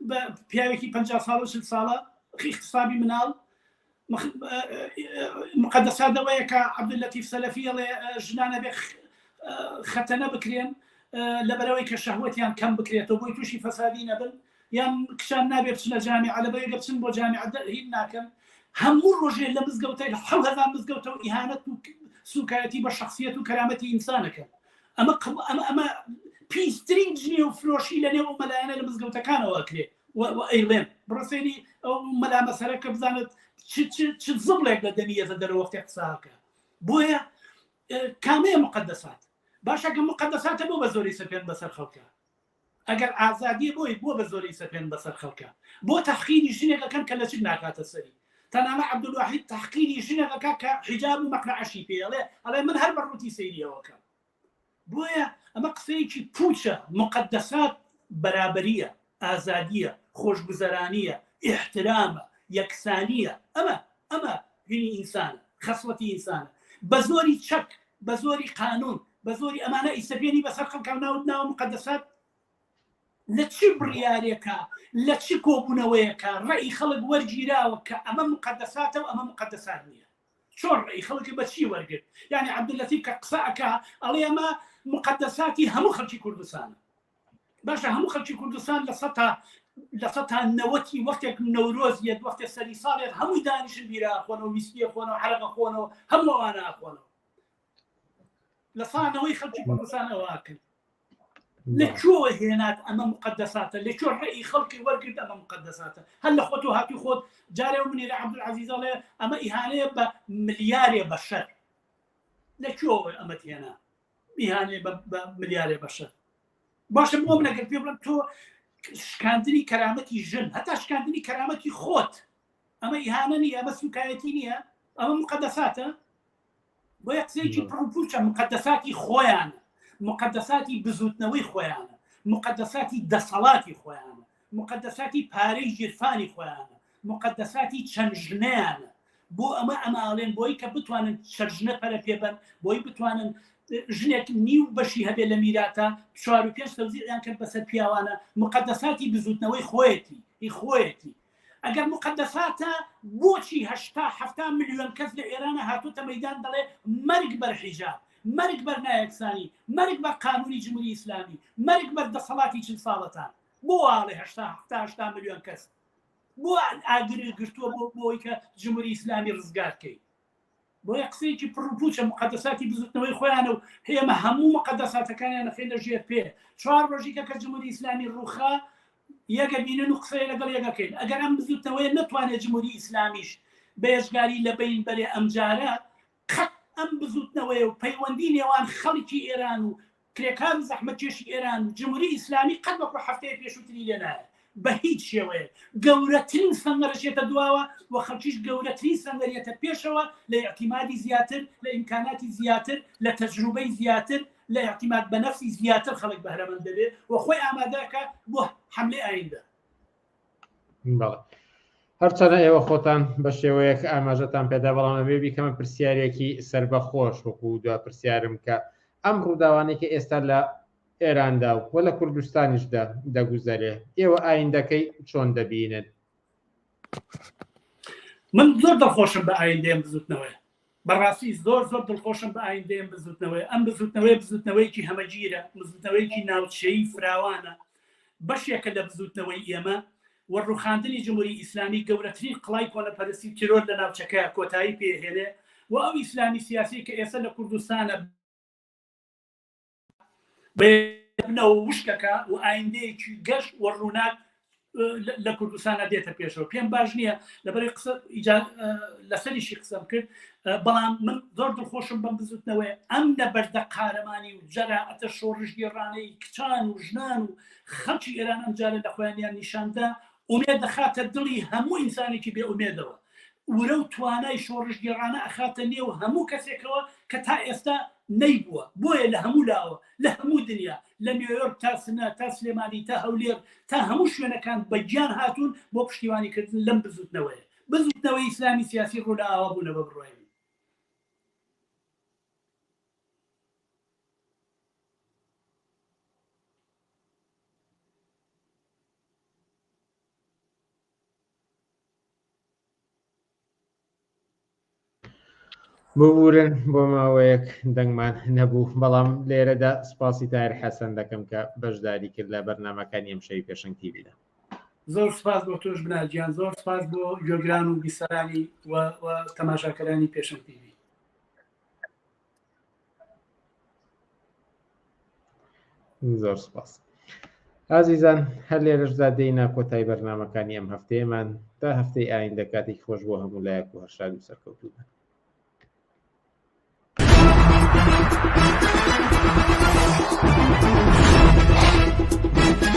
بە پیاوێکی 50 ساڵ و 40 ساڵە اغتصابی مناڵ مقدسات ئەوەیە کە عەبدوللەتیف سەلەفی ئەڵێ ژنان ئەبێ خەتەنە بکرێن لەبەرەوەی کە شەهوەتیان کەم بکرێتەوە بۆی تووشی فەسادی نەبن یان کچان نابێ بچنە جامیعە لەبەرەوەی گە بچن بۆ جامیعە هین ناکەن هەموو ڕۆژێ لە مزگەوتە 7000 مزگەوتە و ئیهانەت و سوکایەتی بە شخصیت و کەرامەتی ئینسانەکەن ئەمە ئەمە ئەمە پیسترین جنێ و فرۆشی لە نێو ئەو مەلایەنە لە مزگەوتەکانەوە ئەکرێ و ئەیڵێن بڕۆ سەیری ئەو مەلا مەسەرە کە بزانێت چ زبڵێک لە دەمی یەتە دەرەوە وەختێ قساکە بۆیە کامەیە مقدسات باشە کە مقدساتە بۆ بە زۆری سەپێن بەسەر خەڵکە ئەگەر ئازادیە بۆی بۆ بە زۆری سەپێن بەسەر خەڵکە بۆ تەحقیری ژنێکەکەن کە لەچک ناکاتە سەری تەنانە عەبدولواحید تەحقیری ژنێکەکە کە حیجاب و مەقنەعەشی پێ ئەڵێ ئەڵێ من هەر بە ڕووتی سەیریەوەکەم بۆیە ئەمە قسەیەکی پوچە، موقەدەسات بەرابەرییە، ئازادییە، خۆشگوزەرانییە، ئیحترامە، یەکسانییە، ئەمە ئەمە هینی ئینسانە، خەسڵەتی ئینسانە. بە زۆری چەک، بە زۆری قانون، بە زۆری ئەمانە ئیسەپێنی بەسەر خەڵکا و ناوت ناوە موقەدەسات؟ لە چ بڕیارێکا، لە چ کۆبوونەوەیەکا ڕەئی خەڵک وەرگیراوە کە ئەمە موقەدەساتە و ئەمە موقەدەسات نییە؟ چۆن ڕەئی خەڵکی بە چی وەرگرت؟ یانی عەبدوللەتیف کە قسە ئەکا ئەڵێ ئەمە موقەدەساتی هەموو خەڵکی کوردستانە. باشە هەموو خەڵکی کوردستان لە سەتا لە سەتا نەوەتی وەختێک نەورۆز یەت وەختێ سەری ساڵ یەت هەمووی دانیشن بیرە ئەخۆنەوە ویسکی ئەخۆنەوە عەرەق ئەخۆنەوە هەموو ئەوانە ئەخۆنەوە لە سا نەوەی خەڵکی کوردستان ئەوە ئەکەن. لە کوێوە هێنات ئەمە مقدساتە لە کوێ ڕێی خەڵکی وەرگرت ئەمە مقدساتە هەر لە خۆت و هاتوی خۆت جارێ و منیرە عەبدولعەزیز ئەڵێ ئەمە ئیهانەیە بە ملیارێ بەشەر لە کوێوە ئەمەت هێنا ئیهانەیە بە ملیارێ بەشەر. باشە بۆ من ئەگەر پێ بڵێم تۆ شکاندنی کەرامەتی ژن هەتا شکاندنی کەرامەتی خۆت ئەمە ئیهانە نییە ئەمە سوکایەتی نییە ئەمە مقدەساتە بۆیە قسەیەکی پڕوپوچە مقدەساتی خۆیانە مقدەساتی بزوتنەوەی خۆیانە مقدەساتی دەسەڵاتی خۆیانە مقدەساتی پارەی ژیرفانی خۆیانە مقدەساتی چەند ژنیانە بۆ ئەمە ئەماڵێن بۆی کە بتوانن چەند ژنە پەرە پێبەن بۆی بتوانن ژنێک نیو بەشی هەبێ لە میراتە چوار و پێنج تەوزیعیان کرد بەسەر پیاوانە مقدەساتی بزوتنەوەی خۆیەتی هی خۆیەتی ئەگەر مقدەساتە بۆچی هەشتا حەفتا ملیۆن کەس لە ئێرانە هاتۆتە مەدان دەڵێ مەرگ بەر حیجاب مەرگ بەر نایەکسانی مەرگ بەر قانونی جمهوری ئیسلامی مەرگ بەر دەسەڵاتی چل ساڵەتان بۆ واڵێ هەشتا حەفتا هەشتا ملیۆن کەس بۆ ئاگری گرتووە بۆ بۆی کە جمهوری ئیسلامی ڕزگار کەی بۆیە قسەیەکی پڕ و پوچە مقدساتی بزوتنەوەی خۆیانە و ئێمە هەموو مقدساتەکانیان نەخێنە ژێر پێ چوار ڕۆژی کە کە جمهوری ئیسلامی ڕوخا یەکە بینن و قسەیە لەگەڵ یەکەکەین ئەگەر ئەم بزوتنەوەیە نەتوانێت جمهوری ئیسلامیش بە یەجگاری لە بین بەرێ ئەمجارە قەت ئەم بزوتنەوەیە و پەیوەندی نێوان خەڵکی ئێران و کرێکار و زەحمەتکێشی ئێران و جمهوری ئیسلامی قەت وەکو هەفتەیە پێشووتری لێ نایە بە هیچ شێوەیەک گەورەترین سەنگەر ئەچێتە دواوە و خەڵکیش گەورەترین سەنگەر یەتە پێشەوە لە ئیعتیمادی زیاتر لە ئیمکاناتی زیاتر لە تەجروبەی زیاتر لە ئیعتیماد بە نەفسی زیاتر خەڵک بەهرەمەند دەبێ و خۆی ئامادەکە بۆ حەملەی ئایندە. بەڵێ هەرچەنە ئێوە خۆتان بە شێوەیەک ئاماژەتان پێدا بەڵام ئەمێ بیکەمە پرسیارێکی سربەخۆش وەکو دو پرسیارم کە ئەم ڕووداوانەی کە ئێستا لە ئێراندا و لە کوردستانیشدا دەگوزەرێ ئێوە ئایندەکەی چۆن دەبینن؟ من زۆر دڵخۆشم بە ئایندەیەم بزوتنەوەی بەڕاستی زۆر زۆر دڵخۆشم بە ئایندەیەم بزوتنەوەی ئەم بزوتنەوەی بزوتنەوەیەکی هەمەگیرە بزوتنەوەیەکی ناوچەیی فراوانە بەشێکە لە بزوتنەوەی ئێمە و ڕوخاندنی جمهوری ئیسلامی گەورەترین قڵای کۆنەپەرستی تیرۆر لە ناوچەکە کۆتایی پێهێنێ و ئەو ئیسلامی سیاسی کە ئێستا لە کوردستانە بنەوە وشکەکە و ئایندەیەکی گەش و ڕووناک لە کوردستانە دێتە پێشەوە پێم باش نییە لەبەری قسە لەسەریشی قسەم کرد بەڵام من زۆر دڵخۆشم بەم بزوتنەوەی ئەم نەبەردە قارەمانی و جەرائەتە شۆڕشگێڕانەی کچان و ژنان و خەڵکی ئێران ئەمجارە لە خۆیانیان نیشاندا ئومێد دەخاتە دڵی هەموو ئینسانێکی بێ ئومێدەوە ورە و توانای شۆڕشگێڕانە ئەخاتە نێو هەموو کەسێکەوە کە تا ئێستا نەیبووە بۆیە لە هەموو لاوە لە هەموو دنیا لە نیویۆرک تا سنە تا سلێمانی تا هەولێر تا هەموو شوێنەکان بە گیان هاتوون بۆ پشتیوانیکردن لەم بزوتنەوەیە بزوتنەوەی ئیسلامی سیاسی ڕوو لە ئاوا بوونە بە بڕوای من. ببورن بۆ ماوەیەک دەنگمان نەبوو بەڵام لێرەدا سپاسی تاهر حەسەن دەکەم کە بەشداری کرد لە بەرنمەکانی ئەم شەوی پێشەنگ تیڤیدا. زۆر سپاس بۆ تۆش بناجیان زۆر سپاس بۆ گوێگران و بیسەرانی و تەماشاکەرانی پێشەنگ تیڤی. زۆر سپاس ئازیزان هەر لێرەشدا دێینە کۆتای بەرنمەکانی ئەم هەفتەیەمان تا هەفتەی ئایندە کاتێکی خۆش بۆ هەموو لایەک و هەرشاد و سەرکەوتوو بن. Thank you.